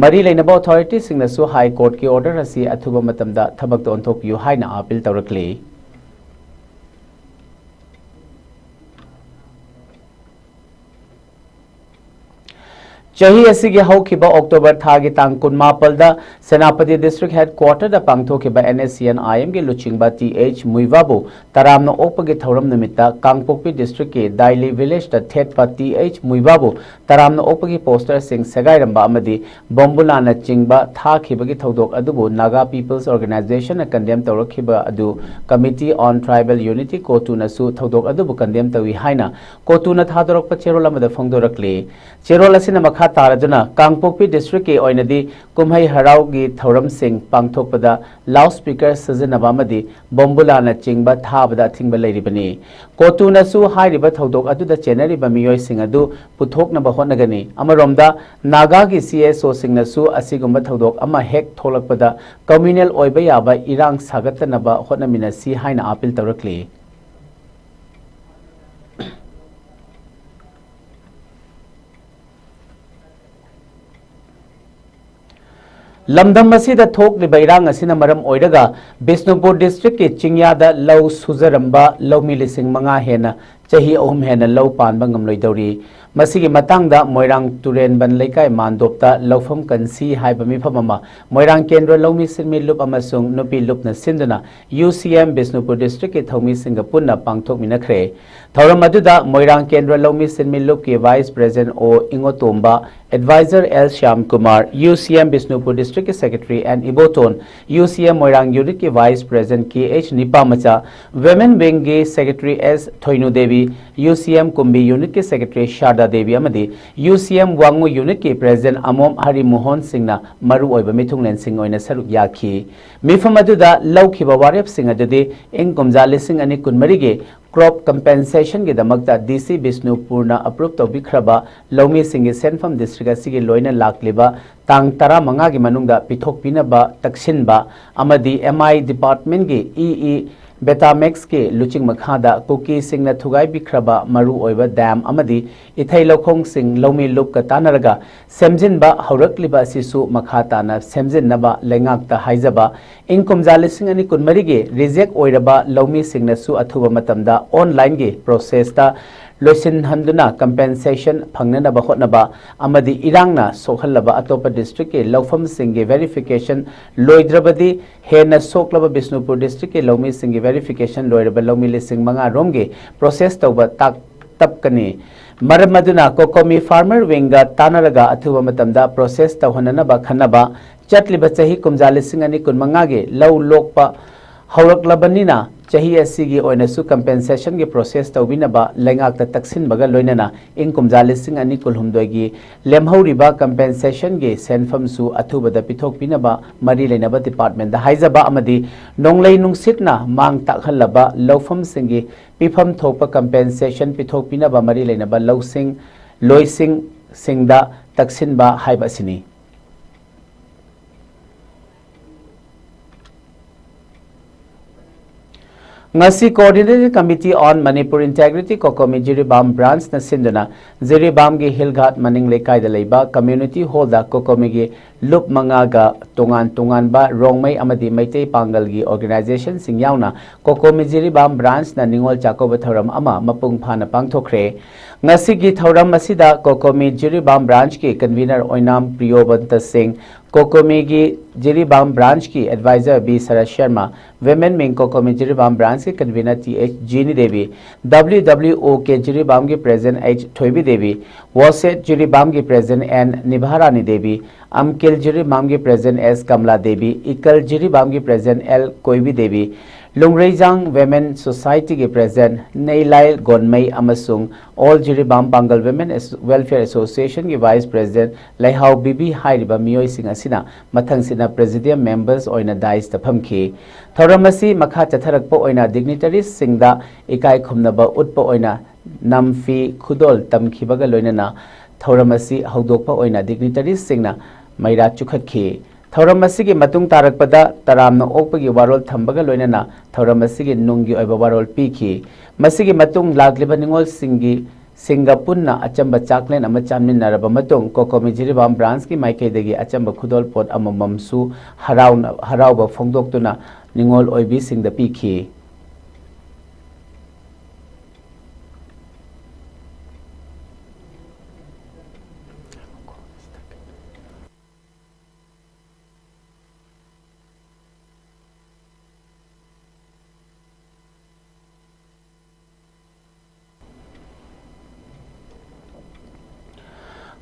ꯃꯔꯤ ꯂꯩꯅꯕ authorityꯁꯤꯡꯅꯁꯨ High Courtꯀꯤ order ꯑꯁꯤ ꯑꯊꯨꯕ ꯃꯇꯝꯗ ꯊꯕꯛꯇ ꯑꯣꯟꯊꯣꯛꯄꯤꯌꯨ ꯍꯥꯏꯅ appeal ꯇꯧꯔꯛꯂꯤ꯫ ꯆꯍꯤ ꯑꯁꯤꯒꯤ ꯍꯧꯈꯤꯕ October ꯊꯥꯒꯤ ꯇꯥꯡ ꯀꯨꯟꯃꯥꯄꯜꯗ ꯁꯦꯅꯥꯄꯇꯤ District Headquarterꯗ ꯄꯥꯡꯊꯣꯛꯈꯤꯕ N S C N I Mꯒꯤ ꯂꯨꯆꯤꯡꯕ ꯇꯤ ꯑꯩꯆ ꯃꯨꯏꯕꯥꯕꯨ ꯇꯔꯥꯝꯅ ꯑꯣꯛꯄꯒꯤ ꯊꯧꯔꯝ ꯅꯨꯃꯤꯠꯇ ꯀꯥꯡꯄꯣꯛꯄꯤ Districtꯀꯤ ꯗꯥꯏꯂꯤ Villageꯇ ꯊꯦꯠꯄ ꯇꯤ ꯑꯩꯆ ꯃꯨꯏꯕꯥꯕꯨ ꯇꯔꯥꯝꯅ ꯑꯣꯛꯄꯒꯤ posterꯁꯤꯡ ꯁꯦꯒꯥꯏꯔꯝꯕ ꯑꯃꯗꯤ ꯕꯣꯝꯕꯨꯂꯥꯅꯆꯤꯡꯕ ꯊꯥꯈꯤꯕꯒꯤ ꯊꯧꯗꯣꯛ ꯑꯗꯨꯕꯨ Naga People's Organizationꯅ condemn ꯇꯧꯔꯛꯈꯤꯕ ꯑꯗꯨ Committee on Tribal Unity, CoTUꯅꯁꯨ ꯊꯧꯗꯣꯛ ꯑꯗꯨꯕꯨ condemn ꯇꯧꯏ ꯍꯥꯏꯅ CoTUꯅ ꯊꯥꯗꯣꯔꯛꯄ ꯆꯦꯔꯣꯜ ꯑꯃꯗ ꯐꯣꯡꯗꯣꯔꯛꯂꯤ꯫ ꯆꯦꯔꯣꯜ ꯑꯁꯤꯅ ꯃꯈꯥ ꯇꯥꯔꯗꯨꯅ ꯀꯥꯡꯄꯣꯛꯄꯤ ꯗꯤꯁꯇ꯭ꯔꯤꯛꯀꯤ ꯑꯣꯏꯅꯗꯤ ꯀꯨꯝꯍꯩ ꯍꯔꯥꯎꯒꯤ ꯊꯧꯔꯝꯁꯤꯡ ꯄꯥꯡꯊꯣꯛꯄꯗ ꯂꯥꯎꯗ ꯁ꯭ꯄꯤꯀꯔ ꯁꯤꯖꯤꯟꯅꯕ ꯑꯃꯗꯤ ꯕꯣꯝꯕꯨꯂꯥꯅꯆꯤꯡꯕ ꯊꯥꯕꯗ ꯑꯊꯤꯡꯕ ꯂꯩꯔꯤꯕꯅꯤ꯫ ꯀꯣꯇꯨꯅꯁꯨ ꯍꯥꯏꯔꯤꯕ ꯊꯧꯗꯣꯛ ꯑꯗꯨꯗ ꯆꯦꯟꯅꯔꯤꯕ ꯃꯤꯑꯣꯏꯁꯤꯡ ꯑꯗꯨ ꯄꯨꯊꯣꯛꯅꯕ ꯍꯣꯠꯅꯒꯅꯤ꯫ ꯑꯃꯔꯣꯝꯗ, ꯅꯥꯒꯥꯒꯤ ꯁꯤ ꯑꯦꯁ ꯑꯣꯁꯤꯡꯅꯁꯨ ꯑꯁꯤꯒꯨꯝꯕ ꯊꯧꯗꯣꯛ ꯑꯃ ꯍꯦꯛ ꯊꯣꯛꯂꯛꯄꯗ ꯀꯝꯃ꯭ꯌꯨꯅꯦꯜ ꯑꯣꯏꯕ ꯌꯥꯕ ꯏꯔꯥꯡ ꯁꯥꯒꯠꯇꯅꯕ ꯍꯣꯠꯅꯃꯤꯟꯅꯁꯤ ꯍꯥꯏꯅ ꯑꯥꯄꯤꯜ ꯇꯧꯔꯛꯂꯤ꯫ ꯂꯝꯗꯝ ꯑꯁꯤꯗ ꯊꯣꯛꯂꯤꯕ ꯏꯔꯥꯡ ꯑꯁꯤꯅ ꯃꯔꯝ ꯑꯣꯏꯔꯒ ꯕꯤꯁꯅꯨꯄꯨꯔ ꯗꯤꯁꯇ꯭ꯔꯤꯛꯀꯤ ꯆꯤꯡꯌꯥꯗ ꯂꯧ ꯁꯨꯖꯔꯝꯕ ꯂꯧꯃꯤ ꯂꯤꯁꯤꯡ ꯃꯉꯥ ꯍꯦꯟꯅ ꯆꯍꯤ ꯑꯍꯨꯝ ꯍꯦꯟꯅ ꯂꯧ ꯄꯥꯟꯕ ꯉꯝꯂꯣꯏꯗꯧꯔꯤ꯫ ꯃꯁꯤꯒꯤ ꯃꯇꯥꯡꯗ ꯃꯣꯏꯔꯥꯡ ꯇꯨꯔꯦꯟꯕꯟ ꯂꯩꯀꯥꯏ ꯃꯥꯟꯗꯣꯞꯇ ꯂꯧꯐꯝ ꯀꯟꯁꯤ ꯍꯥꯏꯕ ꯃꯤꯐꯝ ꯑꯃ ꯃꯣꯏꯔꯥꯡ ꯀꯦꯟꯗ꯭ꯔ ꯂꯧꯃꯤ ꯁꯤꯟꯃꯤ ꯂꯨꯞ ꯑꯃꯁꯨꯡ ꯅꯨꯄꯤ ꯂꯨꯞꯅ ꯁꯤꯟꯗꯨꯅ ꯌꯨ ꯁꯤ ꯑꯦꯝ ꯕꯤꯁꯅꯨꯄꯨꯔ ꯗꯤꯁꯇ꯭ꯔꯤꯛꯀꯤ ꯊꯧꯃꯤꯁꯤꯡꯒ ꯄꯨꯟꯅ ꯄꯥꯡꯊꯣꯛꯃꯤꯟꯅꯈ꯭ꯔꯦ꯫ ꯊꯧꯔꯝ ꯑꯗꯨꯗ ꯃꯣꯏꯔꯥꯡ ꯀꯦꯟꯗ꯭ꯔ ꯂꯧꯃꯤ ꯁꯤꯟꯃꯤ ꯂꯨꯞꯀꯤ vice president O Ingotomba, adviser L Shyam Kumar, U C M Bishnupur ꯗꯤꯁꯇ꯭ꯔꯤꯛꯀꯤ secretary N Ibotom, U C M Moirang ꯌꯨꯅꯤꯠꯀꯤ vice president K H Nipamacha, women ꯋꯤꯡꯒꯤ secretary S Thoinu Devi, U C M Kumbi ꯌꯨꯅꯤꯠꯀꯤ ꯁꯦꯀ꯭ꯔꯦꯇꯔꯤ ꯁꯥꯔꯗꯥ ꯗꯦꯕꯤ ꯑꯃꯗꯤ ꯌꯨ ꯁꯤ ꯑꯦꯝ ꯋꯥꯉꯨ ꯌꯨꯅꯤꯠꯀꯤ ꯄ꯭ꯔꯦꯁꯤꯗꯦꯟꯠ ꯑꯃꯣꯝ ꯍꯔꯤꯃꯣꯍꯟ ꯁꯤꯡꯅ ꯃꯔꯨꯑꯣꯏꯕ ꯃꯤꯊꯨꯡꯂꯦꯟꯁꯤꯡ ꯑꯣꯏꯅ ꯁꯔꯨꯛ ꯌꯥꯈꯤ꯫ ꯃꯤꯐꯝ ꯑꯗꯨꯗ ꯂꯧꯈꯤꯕ ꯋꯥꯔꯦꯞꯁꯤꯡ ꯑꯗꯨꯗꯤ ꯏꯪ ꯀꯨꯝꯖꯥ ꯂꯤꯁꯤꯡ ꯑꯅꯤ ꯀꯨꯟꯃꯔꯤꯒꯤ ꯀ꯭ꯔꯣꯞ ꯀꯝꯄꯦꯟꯁꯦꯁꯟꯒꯤꯗꯃꯛꯇ ꯗꯤ ꯁꯤ ꯕꯤꯁꯅꯨꯄꯨꯔꯅ ꯑꯦꯄ꯭ꯔꯨꯞ ꯇꯧꯕꯤꯈ꯭ꯔꯕ ꯂꯧꯃꯤꯁꯤꯡꯒꯤ ꯁꯦꯟꯐꯝ ꯗꯤꯁꯇ꯭ꯔꯤꯛ ꯑꯁꯤꯒꯤ ꯂꯣꯏꯅ ꯂꯥꯛꯂꯤꯕ ꯇꯥꯡ ꯇꯔꯥꯃꯉꯥꯒꯤ ꯃꯅꯨꯡꯗ ꯄꯤꯊꯣꯛꯄꯤꯅꯕ ꯇꯛꯁꯤꯟꯕ ꯑꯃꯗꯤ ꯑꯦꯝ ꯑꯥꯏ ꯗꯤꯄꯥꯔꯠꯃꯦꯟꯠꯀꯤ ꯏ ꯏ ꯕꯦꯇꯥꯃꯦꯛꯁꯀꯤ ꯂꯨꯆꯤꯡ ꯃꯈꯥꯗ ꯀꯨꯀꯤꯁꯤꯡꯅ ꯊꯨꯒꯥꯏꯕꯤꯈ꯭ꯔꯕ ꯃꯔꯨꯑꯣꯏꯕ ꯗꯥꯝ ꯑꯃꯗꯤ ꯏꯊꯩ ꯂꯧꯈꯣꯡꯁꯤꯡ ꯂꯧꯃꯤ ꯂꯨꯞꯀ ꯇꯥꯟꯅꯔꯒ ꯁꯦꯝꯖꯤꯟꯕ ꯍꯧꯔꯛꯂꯤꯕ ꯑꯁꯤꯁꯨ ꯃꯈꯥ ꯇꯥꯅ ꯁꯦꯝꯖꯤꯟꯅꯕ ꯂꯩꯉꯥꯛꯇ ꯍꯥꯏꯖꯕ, ꯏꯪ ꯀꯨꯝꯖꯥ ꯂꯤꯁꯤꯡ ꯑꯅꯤ ꯀꯨꯟꯃꯔꯤꯒꯤ ꯔꯤꯖꯦꯛ ꯑꯣꯏꯔꯕ ꯂꯧꯃꯤꯁꯤꯡꯅꯁꯨ ꯑꯊꯨꯕ ꯃꯇꯝꯗ ꯑꯣꯟꯂꯥꯏꯟꯒꯤ ꯄ꯭ꯔꯣꯁꯦꯁꯇ ꯂꯣꯏꯁꯤꯟꯍꯟꯗꯨꯅ ꯀꯝꯄꯦꯟꯁꯦꯁꯟ ꯐꯪꯅꯅꯕ ꯍꯣꯠꯅꯕ ꯑꯃꯗꯤ ꯏꯔꯥꯡꯅ ꯁꯣꯛꯍꯜꯂꯕ ꯑꯇꯣꯞꯄ ꯗꯤꯁꯇ꯭ꯔꯤꯛꯀꯤ ꯂꯧꯐꯝꯁꯤꯡꯒꯤ ꯚꯦꯔꯤꯐꯤꯀꯦꯁꯟ ꯂꯣꯏꯗ꯭ꯔꯕꯗꯤ ꯍꯦꯟꯅ ꯁꯣꯛꯂꯕ ꯕꯤꯁꯅꯨꯄꯨꯔ ꯗꯤꯁꯇ꯭ꯔꯤꯛꯀꯤ ꯂꯧꯃꯤꯁꯤꯡꯒꯤ ꯚꯦꯔꯤꯐꯤꯀꯦꯁꯟ ꯂꯣꯏꯔꯕ ꯂꯧꯃꯤ ꯂꯤꯁꯤꯡ ꯃꯉꯥ ꯔꯣꯝꯒꯤ ꯄ꯭ꯔꯣꯁꯦꯁ ꯇꯧꯕ ꯇꯥꯛ-, ꯇꯞꯀꯅꯤ꯫ ꯃꯔꯝ ꯑꯗꯨꯅ ꯀꯣꯀꯣꯃꯤ ꯐꯥꯔꯃꯔ ꯋꯤꯡꯒ ꯇꯥꯟꯅꯔꯒ ꯑꯊꯨꯕ ꯃꯇꯝꯗ ꯄ꯭ꯔꯣꯁꯦꯁ ꯇꯧꯍꯟꯅꯅꯕ ꯈꯟꯅꯕ, ꯆꯠꯂꯤꯕ ꯆꯍꯤ ꯀꯨꯝꯖꯥ ꯂꯤꯁꯤꯡ ꯑꯅꯤ ꯀꯨꯟꯃꯉꯥꯒꯤ ꯂꯧ ꯂꯣꯛꯄ ꯍꯧꯔꯛꯂꯕꯅꯤꯅ ꯆꯍꯤ ꯑꯁꯤꯒꯤ ꯑꯣꯏꯅꯁꯨ ꯀꯝꯄꯦꯟꯁꯦꯁꯟꯒꯤ ꯄ꯭ꯔꯣꯁꯦꯁ ꯇꯧꯕꯤꯅꯕ ꯂꯩꯉꯥꯛꯇ ꯇꯛꯁꯤꯟꯕꯒ ꯂꯣꯏꯅꯅ ꯏꯪ ꯀꯨꯝꯖꯥ ꯂꯤꯁꯤꯡ ꯑꯅꯤ ꯀꯨꯟꯍꯨꯝꯗꯣꯏꯒꯤ ꯂꯦꯝꯍꯧꯔꯤꯕ ꯀꯝꯄꯦꯟꯁꯦꯁꯟꯒꯤ ꯁꯦꯟꯐꯝꯁꯨ ꯑꯊꯨꯕꯗ ꯄꯤꯊꯣꯛꯄꯤꯅꯕ ꯃꯔꯤ ꯂꯩꯅꯕ ꯗꯤꯄꯥꯔꯠꯃꯦꯟꯗ ꯍꯥꯏꯖꯕ ꯑꯃꯗꯤ ꯅꯣꯡꯂꯩ ꯅꯨꯡꯁꯤꯠꯅ ꯃꯥꯡ ꯇꯥꯛꯍꯜꯂꯕ ꯂꯧꯐꯝꯁꯤꯡꯒꯤ ꯄꯤꯐꯝ ꯊꯣꯛꯄ ꯀꯝꯄꯦꯟꯁꯦꯁꯟ ꯄꯤꯊꯣꯛꯄꯤꯅꯕ ꯃꯔꯤ ꯂꯩꯅꯕ ꯂꯧꯁꯤꯡ ꯂꯣꯏꯁꯤꯡꯁꯤꯡꯗ ꯇꯛꯁꯤꯟꯕ ꯍꯥꯏꯕ ꯑꯁꯤꯅꯤ꯫ ꯉꯁꯤ Coordinating Committee on Manipur Integrity COCOMI Jiribam ꯕ꯭ꯔꯥꯟꯁꯅ ꯁꯤꯟꯗꯨꯅ ꯖꯤꯔꯤꯕꯥꯝꯒꯤ ꯍꯤꯜ ꯘꯥꯠ ꯃꯅꯤꯡ ꯂꯩꯀꯥꯏꯗ ꯂꯩꯕ ꯀꯝꯃ꯭ꯌꯨꯅꯤꯇꯤ ꯍꯣꯜꯗ ꯀꯣꯀꯣꯃꯤꯒꯤ ꯂꯨꯞ ꯃꯉꯥꯒ ꯇꯣꯉꯥꯟ ꯇꯣꯉꯥꯟꯕ ꯔꯣꯡꯃꯩ ꯑꯃꯗꯤ ꯃꯩꯇꯩ ꯄꯥꯡꯒꯜꯒꯤ ꯑꯣꯔꯒꯅꯥꯏꯖꯦꯁꯟꯁꯤꯡ ꯌꯥꯎꯅ ꯀꯣꯀꯣꯃꯤ ꯖꯤꯔꯤꯕꯥꯝ ꯕ꯭ꯔꯥꯟꯁꯅ ꯅꯤꯉꯣꯜ ꯆꯥꯛꯀꯧꯕ ꯊꯧꯔꯝ ꯑꯃ ꯃꯄꯨꯡ ꯐꯥꯅ ꯄꯥꯡꯊꯣꯛꯈ꯭ꯔꯦ꯫ ꯉꯁꯤꯒꯤ ꯊꯧꯔꯝ ꯑꯁꯤꯗ ꯀꯣꯀꯣꯃꯤ ꯖꯤꯔꯤꯕꯥꯝ ꯕ꯭ꯔꯥꯟꯁꯀꯤ ꯀꯟꯚꯤꯅꯔ ꯑꯣꯏꯅꯥꯝ ꯄ꯭ꯔꯤꯌꯣꯕꯟꯇ ꯁꯤꯡ, ꯀꯣꯀꯣꯃꯤꯒꯤ ꯖꯤꯔꯤꯕꯥꯝ ꯕ꯭ꯔꯥꯟꯁꯀꯤ adviser B Sarat Sarma, women wing Kokomi Jiribam ꯕ꯭ꯔꯥꯟꯁꯀꯤ convenor T H Jini Devi, W W O K ꯖꯤꯔꯤꯕꯥꯝꯒꯤ ꯄ꯭ꯔꯦꯁꯤꯗꯦꯟꯠ ꯑꯩꯆ ꯊꯣꯏꯕꯤ ꯗꯦꯕꯤ, ꯋꯥꯁꯦꯠ ꯖꯤꯔꯤꯕꯥꯝꯒꯤ ꯄ꯭ꯔꯦꯁꯤꯗꯦꯟꯠ ꯑꯦꯟ ꯅꯤꯚꯥꯔꯥꯅꯤ ꯗꯦꯕꯤ, ꯑꯝꯀꯤꯜ ꯖꯤꯔꯤꯕꯥꯝꯒꯤ ꯄ꯭ꯔꯦꯁꯤꯗꯦꯟꯠ ꯑꯦꯁ ꯀꯃꯂꯥ ꯗꯦꯕꯤ, ꯏꯀꯜ ꯖꯤꯔꯤꯕꯥꯝꯒꯤ president L Koibi Devi, Lungreijang women ꯁꯣꯁꯥꯏꯇꯤꯒꯤ ꯄ꯭ꯔꯦꯁꯤꯗꯦꯟꯠ ꯅꯩꯂꯥꯏ ꯒꯣꯟꯃꯩ ꯑꯃꯁꯨꯡ all Jiribam Pangal women asso-, welfare ꯑꯦꯁꯣꯁꯤꯌꯦꯁꯟꯒꯤ ꯚꯥꯏꯁ ꯄ꯭ꯔꯦꯁꯤꯗꯦꯟꯠ ꯂꯩꯍꯥꯎ ꯕꯤꯕꯤ ꯍꯥꯏꯔꯤꯕ ꯃꯤꯑꯣꯏꯁꯤꯡ ꯑꯁꯤꯅ ꯃꯊꯪꯁꯤꯠꯅ ꯄ꯭ꯔꯦꯁꯤꯗꯤꯌꯝ ꯃꯦꯝꯕꯔꯁ ꯑꯣꯏꯅ ꯗꯥꯏꯁꯇ ꯐꯝꯈꯤ꯫ ꯊꯧꯔꯝ ꯑꯁꯤ ꯃꯈꯥ ꯆꯠꯊꯔꯛꯄ ꯑꯣꯏꯅ ꯗꯤꯒꯅꯤꯇꯔꯤꯁꯁꯤꯡꯗ ꯏꯀꯥꯏ ꯈꯨꯝꯅꯕ ꯎꯠꯄ ꯑꯣꯏꯅ ꯅꯝꯐꯤ ꯈꯨꯗꯣꯜ ꯇꯝꯈꯤꯕꯒ ꯂꯣꯏꯅꯅ ꯊꯧꯔꯝ ꯑꯁꯤ ꯍꯧꯗꯣꯛꯄ ꯑꯣꯏꯅ ꯗꯤꯒꯅꯤꯇꯔꯤꯁꯁꯤꯡꯅ ꯃꯩꯔꯥ ꯆꯨꯈꯠꯈꯤ꯫ ꯊꯧꯔꯝ ꯑꯁꯤꯒꯤ ꯃꯇꯨꯡ ꯇꯥꯔꯛꯄꯗ ꯇꯔꯥꯝꯅ ꯑꯣꯛꯄꯒꯤ ꯋꯥꯔꯣꯜ ꯊꯝꯕꯒ ꯂꯣꯏꯅꯅ ꯊꯧꯔꯝ ꯑꯁꯤꯒꯤ ꯅꯨꯡꯒꯤ ꯑꯣꯏꯕ ꯋꯥꯔꯣꯜ ꯄꯤꯈꯤ꯫ ꯃꯁꯤꯒꯤ ꯃꯇꯨꯡ ꯂꯥꯛꯂꯤꯕ ꯅꯤꯉꯣꯜꯁꯤꯡꯒꯤ ꯁꯤꯡꯒ ꯄꯨꯟꯅ ꯑꯆꯝꯕ ꯆꯥꯛꯂꯦꯟ ꯑꯃ ꯆꯥꯃꯤꯟꯅꯔꯕ ꯃꯇꯨꯡ ꯀꯣꯀꯣꯃꯤ ꯖꯤꯔꯤꯕꯥꯝ ꯕ꯭ꯔꯥꯟꯁꯀꯤ ꯃꯥꯏꯀꯩꯗꯒꯤ ꯑꯆꯝꯕ ꯈꯨꯗꯣꯜꯄꯣꯠ ꯑꯃꯃꯝꯁꯨ ꯍꯔꯥꯎꯅ-, ꯍꯔꯥꯎꯕ ꯐꯣꯡꯗꯣꯛꯇꯨꯅ ꯅꯤꯉꯣꯜ ꯑꯣꯏꯕꯤꯁꯤꯡꯗ ꯄꯤꯈꯤ꯫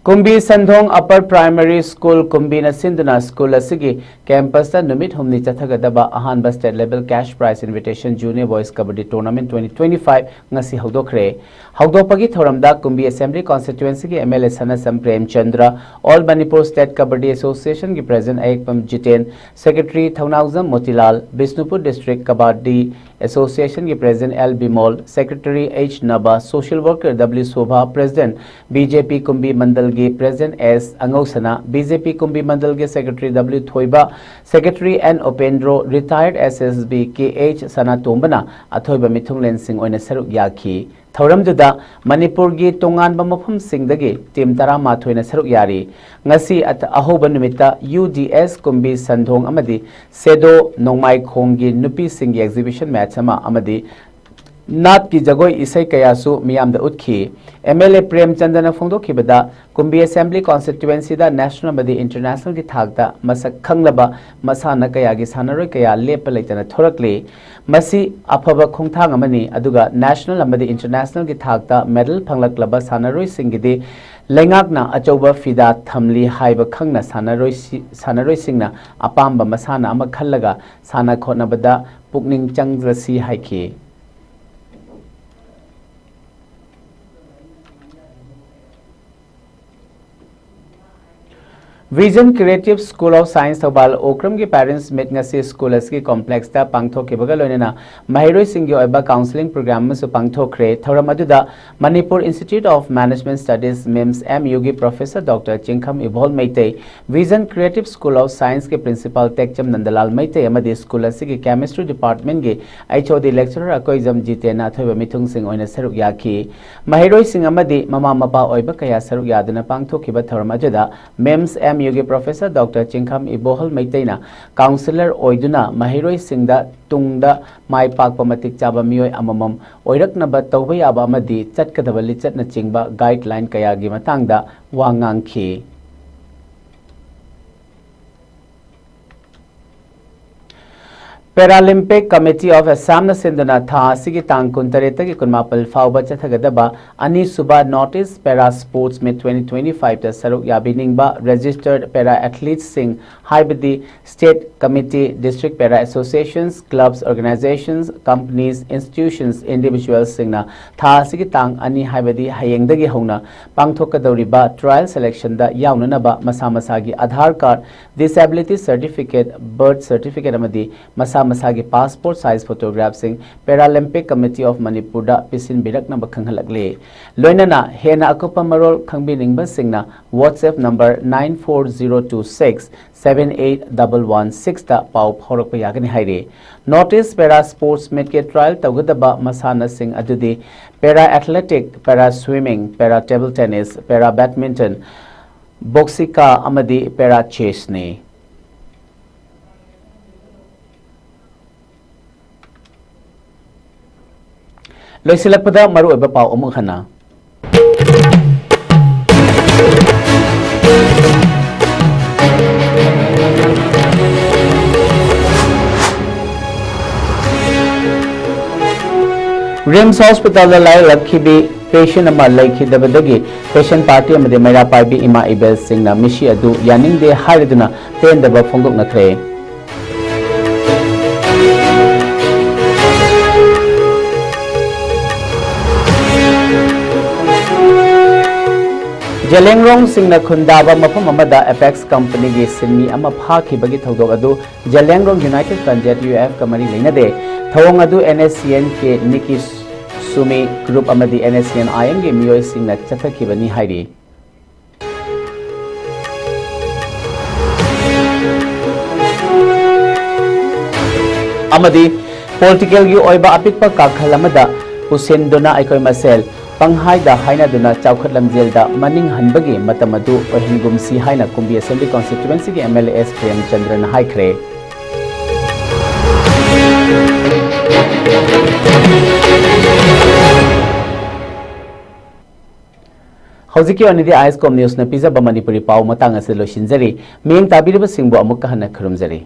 ꯀꯨꯝꯕꯤ ꯁꯟꯗꯣꯡ Upper Primary School, ꯀꯨꯝꯕꯤꯅ ꯁꯤꯟꯗꯨꯅ ꯁ꯭ꯀꯨꯜ ꯑꯁꯤꯒꯤ ꯀꯦꯝꯄꯁꯇ ꯅꯨꯃꯤꯠ ꯍꯨꯝꯅꯤ ꯆꯠꯊꯒꯗꯕ ꯑꯍꯥꯟꯕ State Level Cash Prize Invitation Junior Boys Kabaddi Tournament twenty twenty-five ꯉꯁꯤ ꯍꯧꯗꯣꯛꯈ꯭ꯔꯦ꯫ ꯍꯧꯗꯣꯛꯄꯒꯤ ꯊꯧꯔꯝꯗ ꯀꯨꯝꯕꯤ Assembly Constituencyꯒꯤ MLA Sanasam Premchandra, All Manipur State Kabaddi Associationꯒꯤ President Ayekpam Jiten, Secretary Thounaojam Motilal, Bishnupur District Kabaddi Associationꯒꯤ President L Bimol, Secretary H Naba, Social Worker W Sobha, President BJP Kumbi ꯃꯟꯗꯜꯒꯤ President S Angousana, BJP Kumbi ꯃꯟꯗꯜꯒꯤ Secretary W Thoiba, Secretary N Upendro, Retired SSB K H ꯁꯅꯥꯇꯣꯝꯕꯅ ꯑꯊꯣꯏꯕ ꯃꯤꯊꯨꯡꯂꯦꯟꯁꯤꯡ ꯑꯣꯏꯅ ꯁꯔꯨꯛ ꯌꯥꯈꯤ꯫ ꯊꯧꯔꯝꯗꯨꯗ ꯃꯅꯤꯄꯨꯔꯒꯤ ꯇꯣꯉꯥꯟꯕ ꯃꯐꯝꯁꯤꯡꯗꯒꯤ team ꯇꯔꯥꯃꯥꯊꯣꯏꯅ ꯁꯔꯨꯛ ꯌꯥꯔꯤ꯫ ꯉꯁꯤ ꯑꯠ-, ꯑꯍꯧꯕ ꯅꯨꯃꯤꯠꯇ UDS ꯀꯨꯝꯕꯤ ꯁꯟꯗꯣꯡ ꯑꯃꯗꯤ ꯁꯦꯗꯣ ꯅꯣꯡꯃꯥꯏꯈꯣꯡꯒꯤ ꯅꯨꯄꯤꯁꯤꯡꯒꯤ exhibition match ꯑꯃ ꯑꯃꯗꯤ ꯅꯥꯠꯀꯤ ꯖꯒꯣꯏ ꯏꯁꯩ ꯀꯌꯥꯁꯨ ꯃꯤꯌꯥꯝꯗ ꯎꯠꯈꯤ꯫ MLA ꯄ꯭ꯔꯦꯝꯆꯟꯗꯅ ꯐꯣꯡꯗꯣꯛꯈꯤꯕꯗ, ꯀꯨꯝꯕꯤ Assembly Constituencyꯗ national ꯑꯃꯗꯤ internationalꯒꯤ ꯊꯥꯛꯇ ꯃꯁꯛ ꯈꯪꯂꯕ ꯃꯁꯥꯟꯅ ꯀꯌꯥꯒꯤ ꯁꯥꯟꯅꯔꯣꯏ ꯀꯌꯥ ꯂꯦꯞꯄ ꯂꯩꯇꯅ ꯊꯣꯔꯛꯂꯤ꯫ ꯃꯁꯤ ꯑꯐꯕ ꯈꯣꯡꯊꯥꯡ ꯑꯃꯅꯤ, ꯑꯗꯨꯒ national ꯑꯃꯗꯤ internationalꯒꯤ ꯊꯥꯛꯇ medal ꯐꯪꯂꯛꯂꯕ ꯁꯥꯟꯅꯔꯣꯏꯁꯤꯡꯒꯤꯗꯤ ꯂꯩꯉꯥꯛꯅ ꯑꯆꯧꯕ ꯐꯤꯗꯥ ꯊꯝꯂꯤ ꯍꯥꯏꯕ ꯈꯪꯅ ꯁꯥꯟꯅꯔꯣꯏꯁꯤ-, ꯁꯥꯟꯅꯔꯣꯏꯁꯤꯡꯅ ꯑꯄꯥꯝꯕ ꯃꯁꯥꯟꯅ ꯑꯃ ꯈꯜꯂꯒ ꯁꯥꯟꯅ ꯈꯣꯠꯅꯕꯗ ꯄꯨꯛꯅꯤꯡ ꯆꯪꯖꯁꯤ ꯍꯥꯏꯈꯤ꯫ Vision Creative School of Science Thoubal ꯑꯣꯀ꯭ꯔꯝꯒꯤ Parents Meet ꯉꯁꯤ ꯁ꯭ꯀꯨꯜ ꯑꯁꯤꯒꯤ complexꯇ ꯄꯥꯡꯊꯣꯛꯈꯤꯕꯒ ꯂꯣꯏꯅꯅ ꯃꯍꯩꯔꯣꯏꯁꯤꯡꯒꯤ ꯑꯣꯏꯕ counselling program ꯑꯃꯁꯨ ꯄꯥꯡꯊꯣꯛꯈ꯭ꯔꯦ꯫ ꯊꯧꯔꯝ ꯑꯗꯨꯗ Manipur Institute of Management Studies, MIMS, MUꯒꯤ Professor Doctor ꯆꯤꯡꯈꯝ ꯏꯕꯣꯜ Meitei, Vision Creative School of Scienceꯀꯤ Principal ꯇꯦꯛꯆꯝ ꯅꯟꯗꯂꯥꯜ Meitei ꯑꯃꯗꯤ ꯁ꯭ꯀꯨꯜ ꯑꯁꯤꯒꯤ Chemistry Departmentꯀꯤ HOD Lecturer ꯑꯀꯣꯏꯖꯝ ꯖꯤꯇꯦꯟꯅ ꯑꯊꯣꯏꯕ ꯃꯤꯊꯨꯡꯁꯤꯡ ꯑꯣꯏꯅ ꯁꯔꯨꯛ ꯌꯥꯈꯤ꯫ ꯃꯍꯩꯔꯣꯏꯁꯤꯡ ꯑꯃꯗꯤ ꯃꯃꯥ ꯃꯄꯥ ꯑꯣꯏꯕ ꯀꯌꯥ ꯁꯔꯨꯛ ꯌꯥꯗꯨꯅ ꯄꯥꯡꯊꯣꯛꯈꯤꯕ ꯊꯧꯔꯝ ꯑꯗꯨꯗ MIMS MUꯒꯤ Professor Doctor ꯆꯤꯡꯈꯝ ꯏꯕꯣꯍꯜ ꯃꯩꯇꯩꯅ counsellor ꯑꯣꯏꯗꯨꯅ ꯃꯍꯩꯔꯣꯏꯁꯤꯡꯗ ꯇꯨꯡꯗ ꯃꯥꯏ ꯄꯥꯛꯄ ꯃꯇꯤꯛ ꯆꯥꯕ ꯃꯤꯑꯣꯏ ꯑꯃꯃꯝ ꯑꯣꯏꯔꯛꯅꯕ ꯇꯧꯕ ꯌꯥꯕ ꯑꯃꯗꯤ ꯆꯠꯀꯗꯕ ꯂꯤꯆꯠꯅꯆꯤꯡꯕ guideline ꯀꯌꯥꯒꯤ ꯃꯇꯥꯡꯗ ꯋꯥ ꯉꯥꯡꯈꯤ꯫ Paralympic Committee of Assamꯅ ꯁꯤꯟꯗꯨꯅ ꯊꯥ ꯑꯁꯤꯒꯤ ꯇꯥꯡ ꯀꯨꯟꯇꯔꯦꯠꯇꯒꯤ ꯀꯨꯟꯃꯥꯄꯜ ꯐꯥꯎꯕ ꯆꯠꯊꯒꯗꯕ ꯑꯅꯤꯁꯨꯕ North East Para Sports Meet twenty twenty-fiveꯇ ꯁꯔꯨꯛ ꯌꯥꯕꯤꯅꯤꯡꯕ registered para athletesꯁꯤꯡ, ꯍꯥꯏꯕꯗꯤ state committee, district para associations, clubs, organizations, companies, institutions, individualꯁꯤꯡꯅ ꯊꯥ ꯑꯁꯤꯒꯤ ꯇꯥꯡ ꯑꯅꯤ, ꯍꯥꯏꯕꯗꯤ ꯍꯌꯦꯡꯗꯒꯤ ꯍꯧꯅ ꯄꯥꯡꯊꯣꯛꯀꯗꯧꯔꯤꯕ trial selectionꯗ ꯌꯥꯎꯅꯅꯕ ꯃꯁꯥ ꯃꯁꯥꯒꯤ Aadhaar card, disability certificate, birth certificate ꯑꯃꯗꯤ ꯃꯁꯥ ꯃꯁꯥꯒꯤ passport size photographꯁꯤꯡ Paralympic Committee of Manipurꯗ ꯄꯤꯁꯤꯟꯕꯤꯔꯛꯅꯕ ꯈꯪꯍꯜꯂꯛꯂꯤ꯫ ꯂꯣꯏꯅꯅ ꯍꯦꯟꯅ ꯑꯀꯨꯞꯄ ꯃꯔꯣꯜ ꯈꯪꯕꯤꯅꯤꯡꯕꯁꯤꯡꯅ WhatsApp number nine four zero two six seven eight double one sixꯇ ꯄꯥꯎ ꯐꯥꯎꯔꯛꯄ ꯌꯥꯒꯅꯤ ꯍꯥꯏꯔꯤ꯫ North East Para Sports Meetꯀꯤ trial ꯇꯧꯒꯗꯕ ꯃꯁꯥꯟꯅꯁꯤꯡ ꯑꯗꯨꯗꯤ para athletic, para swimming, para table tennis, para badminton, boxica ꯑꯃꯗꯤ para chessꯅꯤ꯫ ꯂꯣꯏꯁꯤꯜꯂꯛꯄꯗ ꯃꯔꯨꯑꯣꯏꯕ ꯄꯥꯎ ꯑꯃꯨꯛ ꯍꯟꯅ꯫ RIMS hospitalꯗ ꯂꯥꯏꯌꯦꯡꯂꯛꯈꯤꯕꯤ patient ꯑꯃ ꯂꯩꯈꯤꯗꯕꯗꯒꯤ patient party ꯑꯃꯗꯤ ꯃꯩꯔꯥ ꯄꯥꯏꯕꯤ ꯏꯃꯥ ꯏꯕꯦꯜꯁꯤꯡꯅ ꯃꯤꯁꯤ ꯑꯗꯨ ꯌꯥꯅꯤꯡꯗꯦ ꯍꯥꯏꯔꯗꯨꯅ ꯄꯦꯟꯗꯕ ꯐꯣꯡꯗꯣꯛꯅꯈ꯭ꯔꯦ꯫ ꯖꯦꯂꯦꯡꯔꯣꯡꯁꯤꯡꯅ ꯈꯨꯟꯗꯥꯕ ꯃꯐꯝ ꯑꯃꯗ Apex companyꯒꯤ ꯁꯤꯟꯃꯤ ꯑꯃ ꯐꯥꯈꯤꯕꯒꯤ ꯊꯧꯗꯣꯛ ꯑꯗꯨ ꯖꯦꯂꯦꯡꯔꯣꯡ United Front, ZUF ꯀ ꯃꯔꯤ ꯂꯩꯅꯗꯦ꯫ ꯊꯧꯑꯣꯡ ꯑꯗꯨ NSCN-K Nikki Sumi group ꯑꯃꯗꯤ NSCN-IMꯒꯤ ꯃꯤꯑꯣꯏꯁꯤꯡꯅ ꯆꯠꯊꯈꯤꯕꯅꯤ ꯍꯥꯏꯔꯤ꯫ ꯑꯃꯗꯤ politicalꯒꯤ ꯑꯣꯏꯕ ꯑꯄꯤꯛꯄ ꯀꯥꯈꯜ ꯑꯃꯗ ꯄꯨꯁꯤꯟꯗꯨꯅ ꯑꯩꯈꯣꯏ ꯃꯁꯦꯜ ꯄꯪꯍꯥꯏꯗ ꯍꯥꯏꯅꯗꯨꯅ ꯆꯥꯎꯈꯠ ꯂꯝꯖꯦꯜꯗ ꯃꯅꯤꯡ ꯍꯟꯕꯒꯤ ꯃꯇꯝ ꯑꯗꯨ ꯑꯣꯏꯍꯟꯒꯨꯝꯁꯤ ꯍꯥꯏꯅ ꯀꯨꯝꯕꯤ Assembly Constituencyꯒꯤ MLA S ꯄ꯭ꯔꯦꯝꯆꯟꯗ꯭ꯔꯅ ꯍꯥꯏꯈ꯭ꯔꯦ꯫ ꯍꯧꯖꯤꯛꯀꯤ ꯑꯣꯏꯅꯗꯤ ISCOM Newsꯅ ꯄꯤꯖꯕ ꯃꯅꯤꯄꯨꯔꯤ ꯄꯥꯎ ꯃꯇꯥꯡ ꯑꯁꯤꯗ ꯂꯣꯏꯁꯤꯟꯖꯔꯤ꯫ ꯃꯤꯠꯌꯦꯡ ꯇꯥꯕꯤꯔꯤꯕꯁꯤꯡꯕꯨ ꯑꯃꯨꯛꯀ ꯍꯟꯅ ꯈꯨꯔꯨꯝꯖꯔꯤ꯫